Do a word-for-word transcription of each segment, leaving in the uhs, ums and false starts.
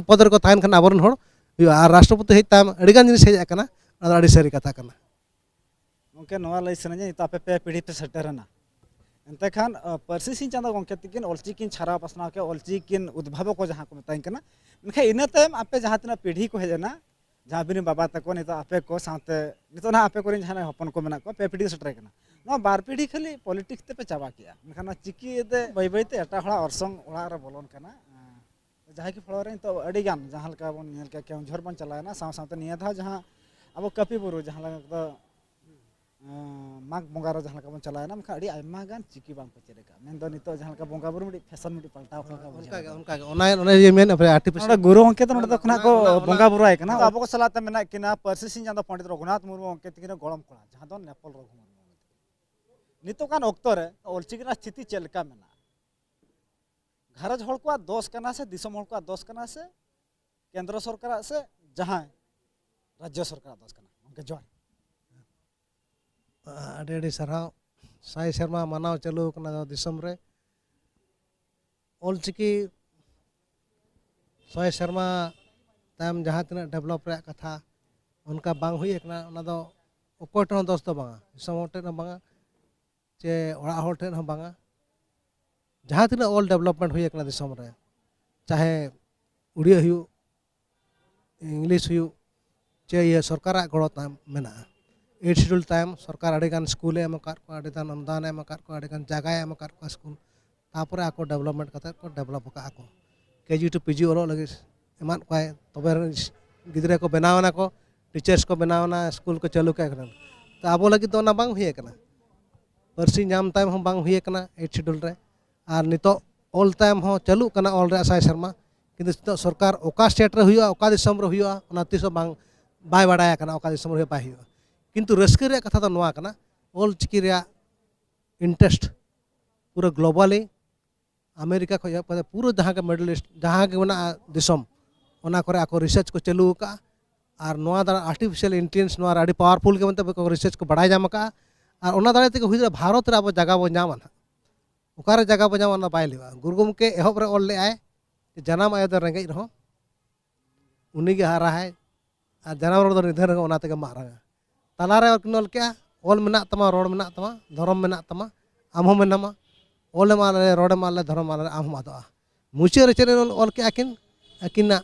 ᱯᱚᱫ ᱨᱮᱠᱚ ᱛᱟᱦᱮᱱ ᱠᱷᱟᱱ ᱟᱵᱚᱨᱮᱱ ᱦᱚᱲ ᱦᱩᱭᱩᱜᱼᱟ᱾ ᱟᱨ ᱨᱟᱥᱴᱨᱚᱯᱚᱛᱤ ᱦᱮᱡ ᱛᱟᱭᱚᱢ ᱟᱹᱰᱤᱜᱟᱱ ᱡᱤᱱᱤᱥ ᱦᱮᱡ ᱟᱠᱟᱱᱟ, ᱚᱱᱟ ᱫᱚ ᱟᱹᱰᱤ ᱥᱟᱹᱨᱤ ᱠᱟᱛᱷᱟ ᱠᱟᱱᱟ᱾ ᱜᱚᱢᱠᱮ, ᱱᱚᱣᱟ ᱞᱟᱹᱭ ᱥᱟᱱᱟᱧᱟ, ᱱᱤᱛᱚᱜ ᱟᱯᱮ ᱯᱮ ᱯᱤᱲᱦᱤ ᱯᱮ ᱥᱮᱴᱮᱨᱮᱱᱟ, ᱮᱱᱛᱮ ᱠᱷᱟᱱ ᱟᱹ, ᱯᱟᱹᱨᱥᱤ ᱥᱤᱧ ᱪᱟᱸᱫᱚ ᱜᱚᱢᱠᱮ ᱛᱤᱠᱤᱱ ᱚᱞᱪᱤᱠᱤᱧ ᱪᱷᱟᱨᱟᱣ ᱯᱟᱥᱱᱟᱣ ᱠᱮᱫ, ᱚᱞᱪᱤᱠᱤ ᱠᱤᱱ ᱩᱫᱽᱵᱷᱟᱵᱚᱠ ᱠᱚ ᱡᱟᱦᱟᱸ ᱠᱚ ᱢᱮᱛᱟᱧ ᱠᱟᱱᱟ, ᱢᱮᱱᱠᱷᱟᱱ ᱤᱱᱟᱹ ᱛᱟᱭᱚᱢ ᱟᱯᱮ ᱡᱟᱦᱟᱸ ᱛᱤᱱᱟᱹᱜ ᱯᱤᱲᱦᱤ ᱠᱚ ᱦᱮᱡ ᱮᱱᱟ, ᱡᱟᱦᱟᱸ ᱟᱹᱵᱤᱱ ᱨᱮᱱ ᱵᱟᱵᱟ ᱛᱟᱠᱚ, ᱱᱤᱛᱚᱜ ᱟᱯᱮ ᱠᱚ ᱥᱟᱶᱛᱮ ᱱᱤᱛᱚᱜ ᱱᱟᱦᱟᱜ ᱟᱯᱮ ᱠᱚᱨᱮᱱ ᱡᱟᱦᱟᱸᱭ ᱦᱚᱯᱚᱱ ᱠᱚ ᱢᱮᱱᱟᱜ ᱠᱚᱣᱟ, ᱯᱮ ᱯᱤᱲᱦᱤ ᱥᱮᱴᱮᱨ ᱠᱟᱱᱟ, ᱱᱚᱣᱟ ᱵᱟᱨ ᱯᱤᱲᱦᱤ ᱠᱷᱟᱹᱞᱤ ᱯᱚᱞᱤᱴᱤᱠᱥ ᱛᱮᱯᱮ ᱪᱟᱵᱟ ᱠᱮᱜᱼᱟ᱾ ᱢᱮᱱᱠᱷᱟᱱ ᱱᱚᱣᱟ ᱪᱤᱠᱤ ᱛᱮ ᱵᱟᱹᱭ ᱵᱟᱹᱭ ᱛᱮ ᱮᱴᱟᱜ ᱦᱚᱲᱟᱜ ᱚᱨᱥᱚᱝ ᱚᱲᱟᱜ ᱨᱮ ᱵᱚᱞᱚᱱ ᱠᱟᱱᱟ᱾ ᱡᱟᱦᱟᱸᱭ ᱠᱤ ᱯᱷᱚᱞᱚ ᱨᱮ ᱱᱤᱛᱚᱜ ᱟᱹᱰᱤ ᱜᱟᱱ, ᱡᱟᱦᱟᱸ ᱞᱮᱠᱟ ᱵᱚᱱ ᱧᱮᱞ ᱠᱮᱜᱼᱟ, ᱠᱮᱣᱚᱱᱡᱷᱚᱨ ᱵᱚᱱ ᱪᱟᱞᱟᱣᱮᱱᱟ, ᱥᱟᱶ ᱥᱟᱶᱛᱮ ᱱᱤᱭᱟᱹ ᱫᱷᱟᱣ ᱡᱟᱦᱟᱸ ᱟᱵᱚ ᱠᱟᱹᱯᱤ ᱵᱩᱨᱩ ᱡᱟᱦᱟᱸ ᱞᱮᱠᱟ ᱫᱚ, ᱮᱸ, ᱢᱟᱜᱽ ᱵᱚᱸᱜᱟ ᱨᱮ ᱡᱟᱦᱟᱸ ᱞᱮᱠᱟ ᱵᱚᱱ ᱪᱟᱞᱟᱣᱮᱱᱟ, ᱢᱮᱱᱠᱷᱟᱱ ᱟᱹᱰᱤ ᱟᱭᱢᱟ ᱜᱟᱱ ᱪᱤᱠᱤ ᱵᱟᱝ ᱠᱚ ᱪᱮᱫ ᱟᱠᱟᱫ᱾ ᱢᱮᱱᱫᱚ ᱱᱤᱛᱚᱜ ᱡᱟᱦᱟᱸ ᱞᱮᱠᱟ ᱵᱚᱸᱜᱟ ᱵᱩᱨᱩ ᱢᱤᱫᱴᱤᱡ ᱯᱷᱮᱥᱚᱱ ᱢᱤᱫᱴᱤᱡ ᱯᱟᱞᱴᱟᱣ ᱟᱠᱟᱱ ᱞᱮᱠᱟ ᱵᱩᱡᱷᱟᱹᱣ ᱚᱱᱠᱟᱜᱮ, ᱠᱟᱱᱟ᱾ ᱚᱱᱠᱟᱜᱮ, ᱚᱱᱟ ᱚᱱᱟ ᱤᱭᱟᱹ ᱢᱮᱱ ᱟᱯᱮ ᱟᱨᱴᱤᱯᱷᱤᱥᱤᱭᱟᱞ᱾ ᱱᱚᱰᱮ ᱜᱩᱨᱩ ᱜᱚᱢᱠᱮ ᱫᱚ ᱱᱚᱰᱮ ᱫᱚ ᱠᱷᱚᱱᱟᱜ ᱠᱚ ᱚᱱᱟ- ᱚᱱᱟ- ᱵᱚᱸᱜᱟ ᱵᱩᱨᱩ ᱟᱭ ᱠᱟᱱᱟ᱾ ᱟᱵᱚ ᱠᱚ ᱥᱟᱞᱟᱜ ᱛᱮ ᱢᱮᱱᱟᱜ ᱠᱤᱱᱟ ᱯᱟᱹᱨᱥᱤ ᱥᱤᱧ ᱪᱟᱸᱫᱚ ᱯᱚᱱᱰᱤᱛ ᱨᱚᱜᱷᱩᱱᱟᱛᱷ ᱢᱩᱨᱢᱩ ᱜᱚᱢᱠᱮ ᱛᱤᱠᱤᱱ ᱨᱮᱱ ᱜᱚᱲᱚᱢ ᱠᱚᱲᱟ, ᱡᱟᱦᱟᱸ ᱫᱚ ᱱᱮᱯᱚᱞ ᱨᱚᱜᱷᱩ ᱢᱩᱨᱢᱩ᱾ ᱱᱤᱛᱚᱜᱟᱱ ᱚᱠᱛᱚ ᱨᱮ ᱚᱞᱪᱤᱠᱤ ᱨᱮᱱᱟᱜ ᱥᱛᱷᱤᱛᱤ ᱪᱮᱫ ᱞᱮᱠᱟ ᱢᱮᱱᱟᱜᱼᱟ? ᱜᱷᱟᱨᱚᱸᱡᱽ ᱦᱚᱲ ᱠᱚᱣᱟᱜ ᱫᱚᱥ ᱠᱟᱱᱟ ᱥᱮ ᱫᱤᱥᱚᱢ ᱦᱚᱲ ᱠᱚᱣᱟᱜ ᱫᱚᱥ ᱠᱟᱱᱟ ᱥᱮ ᱠᱮᱱᱫᱨᱚ ᱥᱚᱨᱠᱟᱨᱟᱜ ᱥᱮ ᱡᱟᱦᱟᱸᱭ ᱨᱟᱡᱽᱡᱚ ᱥᱚᱨᱠᱟᱨᱟᱜ ᱫᱚᱥ ᱠᱟᱱᱟ? ᱜᱚᱢᱠᱮ, ᱡᱚᱦᱟᱨ᱾ ᱟᱹᱰᱤ ᱟᱹᱰᱤ ᱥᱟᱨᱦᱟᱣ᱾ ᱥᱟᱭ ᱥᱮᱨᱢᱟ ᱢᱟᱱᱟᱣ ᱪᱟᱹᱞᱩ ᱟᱠᱟᱱᱟ ᱫᱤᱥᱚᱢ ᱨᱮ᱾ ᱚᱞᱪᱤᱠᱤ ᱥᱟᱭ ᱥᱮᱨᱢᱟ ᱛᱟᱭᱚᱢ ᱡᱟᱦᱟᱸ ᱛᱤᱱᱟᱹᱜ ᱰᱮᱵᱷᱞᱚᱯ ᱨᱮᱭᱟᱜ ᱠᱟᱛᱷᱟ, ᱚᱱᱠᱟ ᱵᱟᱝ ᱦᱩᱭ ᱟᱠᱟᱱᱟ᱾ ᱚᱱᱟ ᱫᱚ ᱚᱠᱚᱭ ᱴᱷᱮᱱ ᱦᱚᱸ ᱫᱚᱥ ᱫᱚ ᱵᱟᱝᱟ, ᱫᱤᱥᱚᱢ ᱦᱚᱲ ᱴᱷᱮᱱ ᱦᱚᱸ ᱵᱟᱝᱟ, ᱪᱮ ᱚᱲᱟᱜ ᱦᱚᱲ ᱴᱷᱮᱱ ᱦᱚᱸ ᱵᱟᱝᱟ᱾ ᱡᱟᱦᱟᱸ ᱛᱤᱱᱟᱹᱜ ᱚᱞ ᱰᱮᱵᱷᱞᱚᱯᱢᱮᱱᱴ ᱦᱩᱭ ᱟᱠᱟᱱᱟ ᱫᱤᱥᱚᱢ ᱨᱮ, ᱪᱟᱦᱮ ᱩᱲᱤᱭᱟᱹ ᱦᱩᱭᱩᱜ, ᱤᱝᱞᱤᱥ ᱦᱩᱭᱩᱜ, ᱪᱮ ᱤᱭᱟᱹ ᱥᱚᱨᱠᱟᱨᱟᱜ ᱜᱚᱲᱚ ᱛᱟᱭᱚᱢ ᱢᱮᱱᱟᱜᱼᱟ᱾ ᱮᱭᱤᱴ ᱥᱤᱰᱩᱞ ᱛᱟᱭᱚᱢ ᱥᱚᱨᱠᱟᱨ ᱟᱹᱰᱤᱜᱟᱱ ᱥᱠᱩᱞᱮ ᱮᱢ ᱟᱠᱟᱫ ᱠᱚᱣᱟ, ᱟᱹᱰᱤᱜᱟᱱ ᱚᱱᱩᱫᱟᱱᱮ ᱮᱢ ᱟᱠᱟᱫ ᱠᱚᱣᱟ, ᱟᱹᱰᱤᱜᱟᱱ ᱡᱟᱭᱜᱟᱭ ᱮᱢ ᱟᱠᱟᱫ ᱠᱚᱣᱟ ᱥᱠᱩᱞ᱾ ᱛᱟᱯᱚᱨᱮ ᱟᱠᱚ ᱰᱮᱵᱷᱞᱚᱯᱢᱮᱱᱴ ᱠᱟᱛᱮ ᱠᱚ ᱰᱮᱵᱷᱞᱚᱯ ᱟᱠᱟᱫ ᱟᱠᱚ᱾ ᱠᱮᱡᱤ ᱴᱩ ᱯᱤᱡᱤ ᱚᱞᱚᱜ ᱞᱟᱹᱜᱤᱫ ᱮᱢᱟᱫ ᱠᱚᱣᱟᱭ, ᱛᱚᱵᱮ ᱜᱤᱫᱽᱨᱟᱹ ᱠᱚ ᱵᱮᱱᱟᱣ ᱮᱱᱟ ᱠᱚ, ᱴᱤᱪᱟᱨᱥ ᱠᱚ ᱵᱮᱱᱟᱣ ᱮᱱᱟ, ᱥᱠᱩᱞ ᱠᱚ ᱪᱟᱹᱞᱩ ᱠᱮᱫ ᱠᱟᱱᱟ᱾ ᱛᱚ ᱟᱵᱚ ᱞᱟᱹᱜᱤᱫ ᱫᱚ ᱚᱱᱟ ᱵᱟᱝ ᱦᱩᱭ ᱟᱠᱟᱱᱟ᱾ ᱯᱟᱹᱨᱥᱤ ᱧᱟᱢ ᱛᱟᱭᱚᱢ ᱦᱚᱸ ᱵᱟᱝ ᱦᱩᱭ ᱟᱠᱟᱱᱟ ᱮᱭᱤᱴ ᱥᱤᱰᱩᱞ ᱨᱮ, ᱟᱨ ᱱᱤᱛᱚᱜ ᱚᱞ ᱛᱟᱭᱚᱢ ᱦᱚᱸ ᱪᱟᱹᱞᱩᱜ ᱠᱟᱱᱟ ᱚᱞ ᱨᱮᱭᱟᱜ ᱥᱟᱭ ᱥᱮᱨᱢᱟ, ᱠᱤᱱᱛᱩ ᱱᱤᱛᱚᱜ ᱥᱚᱨᱠᱟᱨ ᱚᱠᱟ ᱥᱴᱮᱴ ᱨᱮ ᱦᱩᱭᱩᱜᱼᱟ, ᱚᱠᱟ ᱫᱤᱥᱚᱢ ᱨᱮ ᱦᱩᱭᱩᱜᱼᱟ, ᱚᱱᱟ ᱛᱤᱥ ᱦᱚᱸ ᱵᱟᱝ, ᱵᱟᱭ ᱵᱟᱲᱟᱭ ᱟᱠᱟᱱᱟ ᱚᱠᱟ ᱫᱤᱥᱚᱢ ᱨᱮ ᱦᱩᱭᱩᱜᱼᱟ, ᱵᱟᱭ ᱦᱩᱭᱩᱜᱼᱟ᱾ ᱠᱤᱱᱛᱩ ᱨᱟᱹᱥᱠᱟᱹ ᱨᱮᱭᱟᱜ ᱠᱟᱛᱷᱟ ᱫᱚ ᱱᱚᱣᱟ ᱠᱟᱱᱟ, ᱚᱞ ᱪᱤᱠᱤ ᱨᱮᱭᱟᱜ ᱤᱱᱴᱟᱨᱮᱥᱴ ᱯᱩᱨᱟᱹ ᱜᱞᱳᱵᱟᱞᱤ, ᱟᱢᱮᱨᱤᱠᱟ ᱠᱷᱚᱱ ᱮᱦᱚᱵ ᱠᱟᱛᱮ ᱯᱩᱨᱟᱹ ᱡᱟᱦᱟᱸ ᱜᱮ ᱢᱤᱰᱚᱞ ᱤᱥᱴ ᱡᱟᱦᱟᱸ ᱜᱮ ᱢᱮᱱᱟᱜᱼᱟ ᱫᱤᱥᱚᱢ, ᱚᱱᱟ ᱠᱚᱨᱮ ᱟᱠᱚ ᱨᱤᱥᱟᱨᱪ ᱠᱚ ᱪᱟᱹᱞᱩ ᱟᱠᱟᱫᱼᱟ᱾ ᱟᱨ ᱱᱚᱣᱟ ᱫᱚ ᱟᱨᱴᱤᱯᱷᱤᱥᱤᱭᱟᱞ ᱤᱱᱴᱮᱞᱤᱡᱮᱱᱥ ᱱᱚᱣᱟ ᱨᱮ ᱟᱹᱰᱤ ᱯᱟᱣᱟᱨᱯᱷᱩᱞ ᱜᱮ ᱢᱮᱱᱛᱮ ᱠᱚ ᱨᱤᱥᱟᱨᱪ ᱠᱚ ᱵᱟᱲᱟᱭ ᱧᱟᱢ ᱟᱠᱟᱫᱼᱟ᱾ ᱟᱨ ᱚᱱᱟ ᱫᱟᱨᱟᱭ ᱛᱮᱜᱮ ᱦᱩᱭ ᱫᱟᱲᱮᱭᱟᱜᱼᱟ ᱵᱷᱟᱨᱚᱛ ᱨᱮ ᱟᱵᱚ ᱡᱟᱭᱜᱟ ᱵᱚᱱ ᱧᱟᱢᱟ ᱱᱟᱦᱟᱜ᱾ ᱚᱠᱟᱨᱮ ᱡᱟᱭᱜᱟ ᱵᱚᱱ ᱧᱟᱢᱟ ᱚᱱᱟ ᱵᱟᱭ ᱞᱟᱹᱭᱟ᱾ ᱜᱩᱨᱩ ᱜᱚᱢᱠᱮ ᱮᱦᱚᱵ ᱨᱮ ᱚᱞ ᱞᱮᱫᱟᱭ, ᱡᱟᱱᱟᱢ ᱟᱭᱳ ᱫᱚ ᱨᱮᱸᱜᱮᱡ ᱨᱮᱦᱚᱸ ᱩᱱᱤᱜᱮ ᱦᱟᱨᱟᱦᱟᱭ᱾ ᱟᱨ ᱡᱟᱱᱟᱢ ᱨᱚᱲ ᱫᱚ ᱱᱤᱫᱷᱟᱹᱱ ᱨᱮᱜᱮ ᱚᱱᱟ ᱛᱮᱜᱮ ᱢᱟᱜ ᱨᱟᱝᱟ᱾ ᱛᱟᱞᱟᱨᱮ ᱠᱤᱱ ᱚᱞ ᱠᱮᱜᱼᱟ, ᱚᱞ ᱢᱮᱱᱟᱜ ᱛᱟᱢᱟ, ᱨᱚᱲ ᱢᱮᱱᱟᱜ ᱛᱟᱢᱟ, ᱫᱷᱚᱨᱚᱢ ᱢᱮᱱᱟᱜ ᱛᱟᱢᱟ, ᱟᱢ ᱦᱚᱸ ᱢᱮᱱᱟᱢᱟ᱾ ᱚᱞᱮᱢ ᱟᱫ ᱞᱮᱨᱮ, ᱨᱚᱲᱮᱢ ᱟᱫ ᱞᱮᱨᱮ, ᱫᱷᱚᱨᱚᱢ ᱟᱫ ᱞᱮᱨᱮ, ᱟᱢ ᱦᱚᱸᱢ ᱟᱫᱚᱜᱼᱟ᱾ ᱢᱩᱪᱟᱹᱫ ᱨᱮ ᱪᱮᱫ ᱮ ᱚᱞ ᱠᱮᱜᱼᱟ ᱠᱤᱱ? ᱟᱹᱠᱤᱱᱟᱜ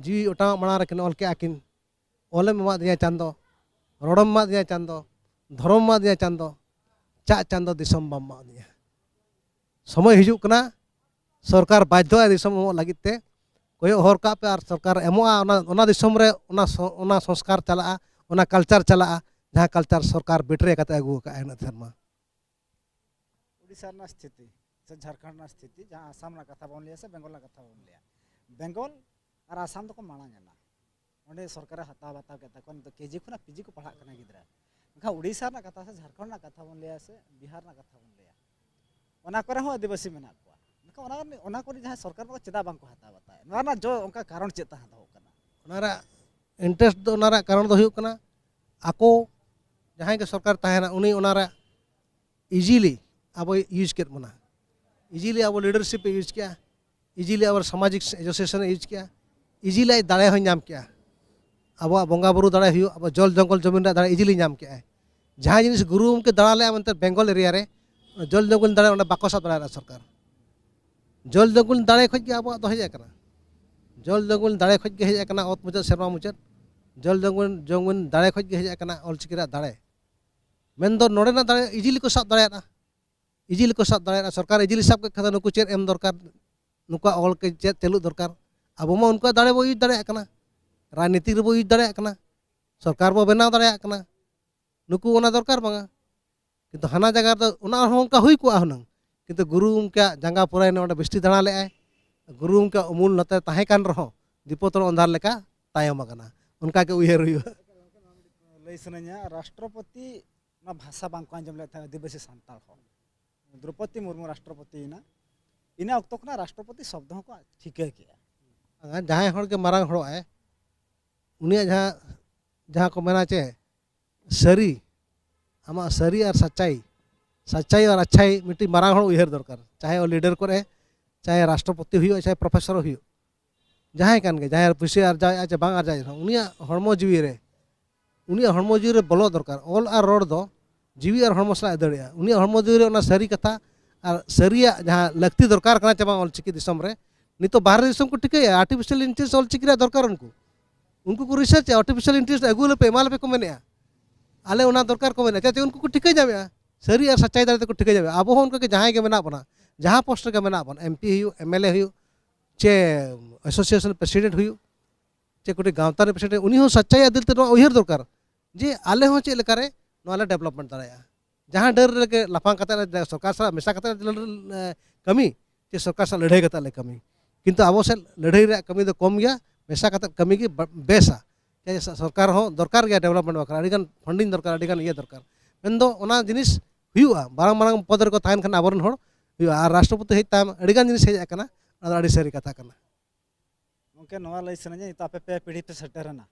ᱡᱤᱣᱤ ᱚᱴᱟᱝᱚᱜ ᱢᱟᱲᱟᱝ ᱨᱮᱠᱤᱱ ᱚᱞ ᱠᱮᱜᱼᱟ ᱠᱤᱱ, ᱚᱞᱮᱢ ᱮᱢᱟᱫᱤᱧᱟ ᱪᱟᱸᱫᱚ, ᱨᱚᱲᱮᱢ ᱮᱢᱟᱫᱤᱧᱟ ᱪᱟᱸᱫᱚ, ᱫᱷᱚᱨᱚᱢ ᱮᱢᱟᱫᱤᱧᱟ ᱪᱟᱸᱫᱚ, ᱪᱟᱜ ᱪᱟᱸᱫᱚ ᱫᱤᱥᱚᱢ ᱵᱟᱢ ᱮᱢᱟᱫᱤᱧᱟ᱾ ᱥᱚᱢᱚᱭ ᱦᱤᱡᱩᱜ ᱠᱟᱱᱟ, ᱥᱚᱨᱠᱟᱨ ᱵᱟᱫᱽᱫᱷᱚᱜᱼᱟᱭ ᱫᱤᱥᱚᱢ ᱮᱢᱚᱜ ᱞᱟᱹᱜᱤᱫ ᱛᱮ᱾ ᱠᱚᱭᱚᱜ ᱦᱚᱨ ᱠᱟᱜ ᱯᱮ, ᱟᱨ ᱥᱚᱨᱠᱟᱨ ᱮᱢᱚᱜᱼᱟ᱾ ᱚᱱᱟ, ᱚᱱᱟ ᱫᱤᱥᱚᱢ ᱨᱮ ᱚᱱᱟ ᱥᱚ-, ᱚᱱᱟ ᱥᱚᱝᱥᱠᱟᱨ ᱪᱟᱞᱟᱜᱼᱟ, ᱚᱱᱟ culture ᱪᱟᱞᱟᱜᱼᱟ, ᱡᱟᱦᱟᱸ culture ᱥᱚᱨᱠᱟᱨ betray ᱠᱟᱛᱮ ᱟᱹᱜᱩ ᱟᱠᱟᱫᱼᱟᱭ ᱩᱱᱟᱹᱜ ᱥᱮᱨᱢᱟ᱾ ᱩᱲᱤᱥᱥᱟ ᱨᱮᱱᱟᱜ ᱥᱛᱷᱤᱛᱤ ᱥᱮ ᱡᱷᱟᱲᱠᱷᱚᱸᱰ ᱨᱮᱱᱟᱜ ᱥᱛᱷᱤᱛᱤ, ᱡᱟᱦᱟᱸ ᱟᱥᱟᱢ ᱨᱮᱱᱟᱜ ᱠᱟᱛᱷᱟ ᱵᱚᱱ ᱞᱟᱹᱭᱟ ᱥᱮ ᱵᱮᱝᱜᱚᱞ ᱨᱮᱱᱟᱜ ᱠᱟᱛᱷᱟ ᱵᱚᱱ ᱞᱟᱹᱭᱟ, ᱵᱮᱝᱜᱚᱞ ᱟᱨ ᱟᱥᱟᱢ ᱫᱚᱠᱚ ᱢᱟᱲᱟᱝ ᱮᱱᱟ᱾ ᱚᱸᱰᱮ ᱥᱚᱨᱠᱟᱨᱮ ᱦᱟᱛᱟᱣ ᱵᱟᱛᱟᱣ ᱠᱮᱫ ᱛᱟᱠᱚᱣᱟ, ᱱᱤᱛᱚᱜ ᱠᱮᱡᱤ ᱠᱷᱚᱱᱟᱜ ᱯᱤᱡᱤ ᱠᱚ ᱯᱟᱲᱦᱟᱜ ᱠᱟᱱᱟ ᱜᱤᱫᱽᱨᱟᱹ᱾ ᱢᱮᱱᱠᱷᱟᱱ ᱩᱲᱤᱥᱥᱟ ᱨᱮᱱᱟᱜ ᱠᱟᱛᱷᱟ ᱥᱮ ᱡᱷᱟᱲᱠᱷᱚᱸᱰ ᱨᱮᱱᱟᱜ ᱠᱟᱛᱷᱟ ᱵᱚᱱ ᱞᱟᱹᱭᱟ ᱥᱮ ᱵᱤᱦᱟᱨ ᱨᱮᱱᱟᱜ ᱠᱟᱛᱷᱟ ᱵᱚᱱ ᱞᱟᱹᱭᱟ, ᱚᱱᱟ ᱠᱚᱨᱮ ᱦᱚᱸ ᱟᱹᱫᱤᱵᱟᱹᱥᱤ ᱢᱮᱱᱟᱜ ᱠᱚᱣᱟ᱾ ᱢᱮᱱᱠᱷᱟᱱ ᱚᱱᱟ, ᱚᱱᱟ ᱠᱚᱨᱮ ᱡᱟᱦᱟᱸᱭ ᱥᱚᱨᱠᱟᱨ ᱵᱟᱠᱚ ᱪᱮᱫᱟᱜ ᱵᱟᱝᱠᱚ ᱦᱟᱛᱟᱣ ᱵᱟᱛᱟᱣᱮᱫ? ᱱᱚᱣᱟ ᱨᱮᱱᱟᱜ ᱡᱚ, ᱚᱱᱠᱟ ᱠᱟᱨᱚᱱ ᱪᱮᱫ ᱛᱟᱦᱮᱸ ᱫᱚᱦᱚ ᱠᱟᱱᱟ? ᱚᱱᱟ ᱨᱮᱭᱟᱜ interest ᱫᱚ, ᱚᱱᱟ ᱨᱮᱭᱟᱜ ᱠᱟᱨᱚᱱ ᱫᱚ ᱦᱩᱭᱩᱜ ᱠᱟᱱᱟ, ᱟᱠᱚ ᱡᱟᱦᱟᱸᱭ ᱜᱮ ᱥᱚᱨᱠᱟᱨ ᱛᱟᱦᱮᱱᱟ, ᱩᱱᱤ ᱚᱱᱟ ᱨᱮᱭᱟᱜ easily ᱟᱵᱚᱭ use ᱠᱮᱫ ᱵᱚᱱᱟ, easily ᱟᱵᱚ leadership ᱮ use ᱠᱮᱜᱼᱟ, easily ᱟᱵᱚ ᱥᱟᱢᱟᱡᱤᱠ association ᱮ use ᱠᱮᱜᱼᱟ, easily ᱟᱡ ᱫᱟᱲᱮ ᱦᱚᱸᱭ ᱧᱟᱢ ᱠᱮᱜᱼᱟ᱾ ᱟᱵᱚᱣᱟᱜ ᱵᱚᱸᱜᱟ ᱵᱩᱨᱩ ᱫᱟᱲᱮ ᱦᱩᱭᱩᱜ, ᱟᱵᱚ ᱡᱚᱞ ᱡᱚᱝᱜᱚᱞ ᱡᱚᱢᱤᱱ ᱨᱮᱭᱟᱜ ᱫᱟᱲᱮ easily ᱧᱟᱢ ᱠᱮᱜᱼᱟᱭ᱾ ᱡᱟᱦᱟᱸ ᱡᱤᱱᱤᱥ ᱜᱩᱨᱩ ᱜᱚᱢᱠᱮ ᱫᱟᱬᱟ ᱞᱮᱜᱼᱟ ᱢᱮᱱᱛᱮ ᱵᱮᱝᱜᱚᱞ area ᱨᱮ, ᱚᱱᱟ ᱡᱚᱞ ᱡᱚᱝᱜᱚᱞ ᱫᱟᱲᱮ ᱚᱸᱰᱮ ᱵᱟᱠᱚ ᱥᱟᱵ ᱫᱟᱲᱮᱭᱟᱜᱼᱟ ᱥᱚᱨᱠᱟᱨ᱾ ᱡᱚᱞ ᱡᱚᱝᱜᱚᱞ ᱫᱟᱲᱮ ᱠᱷᱚᱡ ᱜᱮ ᱟᱵᱚᱣᱟᱜ ᱫᱚ ᱦᱮᱡ ᱟᱠᱟᱱᱟ᱾ ᱡᱚᱞ ᱡᱚᱝᱜᱚᱞ ᱫᱟᱲᱮ ᱠᱷᱚᱡ ᱜᱮ ᱦᱮᱡ ᱟᱠᱟᱱᱟ, ᱚᱛ ᱢᱩᱪᱟᱹᱫ ᱥᱮᱨᱢᱟ ᱢᱩᱪᱟᱹᱫ᱾ ᱡᱚᱞ ᱡᱚᱝᱜᱚᱞ, ᱡᱚᱝᱜᱚᱞ ᱫᱟᱲᱮ ᱠᱷᱚᱡ ᱜᱮ ᱦᱮᱡ ᱟᱠᱟᱱᱟ ᱚᱞᱪᱤᱠᱤ ᱨᱮᱭᱟᱜ ᱫᱟᱲᱮ᱾ ᱢᱮᱱᱫᱚ ᱱᱚᱰᱮᱱᱟᱜ ᱫᱟᱲᱮ easily ᱠᱚ ᱥᱟᱵ ᱫᱟᱲᱮᱭᱟᱜᱼᱟ, easily ᱠᱚ ᱥᱟᱵ ᱫᱟᱲᱮᱭᱟᱜᱼᱟ᱾ ᱥᱚᱨᱠᱟᱨ easily ᱥᱟᱵ ᱠᱮᱫ ᱠᱷᱟᱱ ᱫᱚ ᱱᱩᱠᱩ ᱪᱮᱫ ᱮᱢ ᱫᱚᱨᱠᱟᱨ, ᱱᱩᱠᱩᱣᱟᱜ ᱚᱞ ᱠᱚ ᱪᱮᱫ ᱪᱟᱹᱞᱩᱜ ᱫᱚᱨᱠᱟᱨ? ᱟᱵᱚ ᱢᱟ ᱩᱱᱠᱩᱣᱟᱜ ᱫᱟᱲᱮ ᱵᱚ use ᱫᱟᱲᱮᱭᱟᱜ ᱠᱟᱱᱟ, ᱨᱟᱡᱽᱱᱤᱛᱤ ᱨᱮᱵᱚ use ᱫᱟᱲᱮᱭᱟᱜ ᱠᱟᱱᱟ, ᱥᱚᱨᱠᱟᱨ ᱵᱚ ᱵᱮᱱᱟᱣ ᱫᱟᱲᱮᱭᱟᱜ ᱠᱟᱱᱟ᱾ ᱱᱩᱠᱩ ᱚᱱᱟ ᱫᱚᱨᱠᱟᱨ ᱵᱟᱝᱟ᱾ ᱠᱤᱱᱛᱩ ᱦᱟᱱᱟ ᱡᱟᱭᱜᱟ ᱨᱮᱫᱚ ᱚᱱᱟ ᱦᱚᱸ ᱚᱱᱠᱟ ᱦᱩᱭ ᱠᱚᱜᱼᱟ ᱦᱩᱱᱟᱹᱝ, ᱠᱤᱱᱛᱩ ᱜᱩᱨᱩ ᱜᱚᱢᱠᱮᱭᱟᱜ ᱡᱟᱸᱜᱟ ᱯᱩᱨᱟᱭᱱᱟ ᱚᱸᱰᱮ ᱵᱤᱥᱴᱤ ᱫᱟᱬᱟ ᱞᱮᱜᱼᱟᱭ᱾ ᱜᱩᱨᱩ ᱜᱚᱢᱠᱮᱭᱟᱜ ᱩᱢᱩᱞ ᱱᱚᱛᱮ ᱛᱟᱦᱮᱸ ᱠᱟᱱ ᱨᱮᱦᱚᱸ ᱫᱤᱯᱚᱛᱚᱞ ᱚᱱᱫᱷᱟᱨ ᱞᱮᱠᱟ ᱛᱟᱭᱚᱢ ᱟᱠᱟᱱᱟ, ᱚᱱᱠᱟ ᱜᱮ ᱩᱭᱦᱟᱹᱨ ᱦᱩᱭᱩᱜᱼᱟ᱾ ᱞᱟᱹᱭ ᱥᱟᱱᱟᱧᱟ, ᱨᱟᱥᱴᱨᱚᱯᱚᱛᱤ ᱚᱱᱟ ᱵᱷᱟᱥᱟ ᱵᱟᱝᱠᱚ ᱟᱸᱡᱚᱢ ᱞᱮᱫ ᱛᱟᱦᱮᱸᱫ ᱟᱹᱫᱤᱵᱟᱹᱥᱤ ᱥᱟᱱᱛᱟᱲ ᱦᱚᱲ᱾ ᱫᱨᱚᱯᱚᱫᱤ ᱢᱩᱨᱢᱩ ᱨᱟᱥᱴᱨᱚᱯᱚᱛᱤᱭᱮᱱᱟ, ᱤᱱᱟᱹ ᱚᱠᱛᱚ ᱠᱷᱚᱱᱟᱜ ᱨᱟᱥᱴᱨᱚᱯᱚᱛᱤ ᱥᱚᱵᱫᱚ ᱦᱚᱸᱠᱚ ᱴᱷᱤᱠᱟᱹ ᱠᱮᱜᱼᱟ᱾ ᱵᱟᱝᱟ, ᱡᱟᱦᱟᱸᱭ ᱦᱚᱲ ᱜᱮ ᱢᱟᱨᱟᱝ ᱦᱚᱲᱚᱜ ᱟᱭ, ᱩᱱᱤᱭᱟᱜ ᱡᱟᱦᱟᱸ, ᱡᱟᱦᱟᱸ ᱠᱚ ᱢᱮᱱᱟ ᱪᱮ, ᱥᱟᱹᱨᱤ, ᱟᱢᱟᱜ ᱥᱟᱹᱨᱤ ᱟᱨ ᱥᱟᱪᱟᱭ, ᱥᱟᱪᱟᱭ ᱟᱨ ᱟᱪᱪᱷᱟᱭ ᱢᱤᱫᱴᱤᱡ ᱢᱟᱨᱟᱝ ᱦᱚᱲ ᱩᱭᱦᱟᱹᱨ ᱫᱚᱨᱠᱟᱨ, ᱪᱟᱦᱮ ᱚ leader ᱠᱚᱨᱮ, ᱪᱟᱦᱮ ᱨᱟᱥᱴᱨᱚᱯᱚᱛᱤ ᱦᱩᱭᱩᱜ, ᱪᱟᱦᱮ professor ᱦᱩᱭᱩᱜ᱾ ᱡᱟᱦᱟᱸᱭ ᱠᱟᱱ ᱜᱮ, ᱡᱟᱦᱟᱸᱭ ᱯᱩᱭᱥᱟᱹ ᱟᱨᱡᱟᱣᱮᱫᱼᱟ ᱪᱮ ᱵᱟᱝ ᱟᱨᱡᱟᱣᱮᱫ ᱨᱮᱦᱚᱸ, ᱩᱱᱤᱭᱟᱜ ᱦᱚᱲᱢᱚ ᱡᱤᱣᱤ ᱨᱮ, ᱩᱱᱤᱭᱟᱜ ᱦᱚᱲᱢᱚ ᱡᱤᱣᱤ ᱨᱮ ᱵᱚᱞᱚ ᱫᱚᱨᱠᱟᱨ᱾ ᱚᱞ ᱟᱨ ᱨᱚᱲ ᱫᱚ ᱡᱤᱣᱤ ᱟᱨ ᱦᱚᱲᱢᱚ ᱥᱟᱞᱟᱜ ᱮ ᱫᱟᱹᱲᱮᱜᱼᱟ᱾ ᱩᱱᱤᱭᱟᱜ ᱦᱚᱲᱢᱚ ᱡᱤᱣᱤ ᱨᱮ ᱚᱱᱟ ᱥᱟᱹᱨᱤ ᱠᱟᱛᱷᱟ ᱟᱨ ᱥᱟᱹᱨᱤᱭᱟᱜ ᱡᱟᱦᱟᱸ ᱞᱟᱹᱠᱛᱤ ᱫᱚᱨᱠᱟᱨ ᱠᱟᱱᱟ ᱪᱮ ᱵᱟᱝ ᱚᱞᱪᱤᱠᱤ ᱫᱤᱥᱚᱢ ᱨᱮ, ᱱᱤᱛᱚᱜ ᱵᱟᱦᱨᱮ ᱫᱤᱥᱚᱢ ᱠᱚ ᱴᱷᱤᱠᱟᱹᱭᱟ, artificial intelligence ᱚᱞᱪᱤᱠᱤ ᱨᱮᱭᱟᱜ ᱫᱚᱨᱠᱟᱨ ᱩᱱᱠᱩ᱾ ᱩᱱᱠᱩ ᱠᱚ research ᱮᱜᱼᱟ, artificial intelligence ᱟᱹᱜᱩ ᱟᱞᱮᱯᱮ, ᱮᱢᱟ ᱞᱮᱯᱮ ᱠᱚ ᱢᱮᱱᱮᱜᱼᱟ᱾ ᱟᱞᱮ ᱚᱱᱟ ᱫᱚᱨᱠᱟᱨ ᱠᱚ ᱢᱮᱱᱮᱜᱼᱟ, ᱪᱮᱫᱟᱜ ᱪᱮ ᱩᱱᱠᱩ ᱠᱚ ᱴᱷᱤᱠᱟᱹ ᱧᱟᱢᱮᱜᱼᱟ, ᱥᱟᱹᱨᱤ ᱟᱨ ᱥᱟᱪᱟᱭ ᱫᱟᱲᱮ ᱛᱮᱠᱚ ᱴᱷᱤᱠᱟᱹ ᱧᱟᱢᱮᱜᱼᱟ᱾ ᱟᱵᱚ ᱦᱚᱸ ᱚᱱᱠᱟ ᱜᱮ ᱡᱟᱦᱟᱸᱭ ᱜᱮ ᱢᱮᱱᱟᱜ ᱵᱚᱱᱟ, ᱡᱟᱦᱟᱸ post ᱨᱮᱜᱮ ᱢᱮᱱᱟᱜ ᱵᱚᱱ, MP ᱦᱩᱭᱩᱜ, MLA ᱦᱩᱭᱩᱜ, ᱪᱮ association president ᱦᱩᱭᱩᱜ, ᱪᱮ ᱠᱚᱴᱤ ᱜᱟᱶᱛᱟ ᱨᱮ president, ᱩᱱᱤ ᱦᱚᱸ ᱥᱟᱪᱟᱭ ᱫᱤᱞ ᱛᱮ ᱱᱚᱣᱟ ᱩᱭᱦᱟᱹᱨ ᱫᱚᱨᱠᱟᱨ ᱡᱮ ᱟᱞᱮ ᱦᱚᱸ ᱪᱮᱫ ᱞᱮᱠᱟᱨᱮ ᱱᱚᱣᱟ ᱞᱮ development ᱫᱟᱲᱮᱭᱟᱜᱼᱟ᱾ ᱡᱟᱦᱟᱸ ᱰᱟᱹᱨ ᱨᱮᱜᱮ ᱞᱟᱯᱷᱟᱝ ᱠᱟᱛᱮ ᱥᱚᱨᱠᱟᱨ ᱥᱟᱞᱟᱜ ᱢᱮᱥᱟ ᱠᱟᱛᱮ ᱞᱮ ᱠᱟᱹᱢᱤ, ᱪᱮ ᱥᱚᱨᱠᱟᱨ ᱥᱟᱞᱟᱜ ᱞᱟᱹᱲᱦᱟᱹᱭ ᱠᱟᱛᱮ ᱞᱮ ᱠᱟᱹᱢᱤ, ᱠᱤᱱᱛᱩ ᱟᱵᱚ ᱥᱮᱫ ᱞᱟᱹᱲᱦᱟᱹᱭ ᱨᱮᱭᱟᱜ ᱠᱟᱹᱢᱤ ᱫᱚ ᱠᱚᱢ ᱜᱮᱭᱟ, ᱢᱮᱥᱟ ᱠᱟᱛᱮ ᱠᱟᱹᱢᱤ ᱜᱮ ᱵᱟ-, ᱵᱮᱥᱟ᱾ ᱪᱮ ᱥᱚᱨᱠᱟᱨ ᱦᱚᱸ ᱫᱚᱨᱠᱟᱨ ᱜᱮᱭᱟ development ᱵᱟᱠᱷᱨᱟ, ᱟᱹᱰᱤᱜᱟᱱ funding ᱫᱚᱨᱠᱟᱨ, ᱟᱹᱰᱤᱜᱟᱱ ᱤᱭᱟᱹ ᱫᱚᱨᱠᱟᱨ, ᱢᱮᱱᱫᱚ ᱚᱱᱟ ᱡᱤᱱᱤᱥ ᱦᱩᱭᱩᱜᱼᱟ᱾ ᱢᱟᱨᱟᱝ ᱢᱟᱨᱟᱝ ᱯᱚᱫᱽ ᱨᱮᱠᱚ ᱛᱟᱦᱮᱱ ᱠᱷᱟᱱ ᱟᱵᱚᱨᱮᱱ ᱦᱚᱲ ᱦᱩᱭᱩᱜᱼᱟ, ᱟᱨ ᱨᱟᱥᱴᱨᱚᱯᱚᱛᱤ ᱦᱮᱡ ᱛᱟᱭᱚᱢ ᱟᱹᱰᱤᱜᱟᱱ ᱡᱤᱱᱤᱥ ᱦᱮᱡ ᱟᱠᱟᱱᱟ, ᱚᱱᱟ ᱫᱚ ᱟᱹᱰᱤ ᱥᱟᱹᱨᱤ ᱠᱟᱛᱷᱟ ᱠᱟᱱᱟ᱾ ᱜᱚᱢᱠᱮ, ᱱᱚᱣᱟ ᱞᱟᱹᱭ ᱥᱟᱱᱟᱧᱟ, ᱱᱤᱛᱚᱜ ᱟᱯᱮ ᱯᱮ ᱯᱤᱲᱦᱤ ᱯᱮ ᱥᱮᱴᱮᱨᱮᱱᱟ,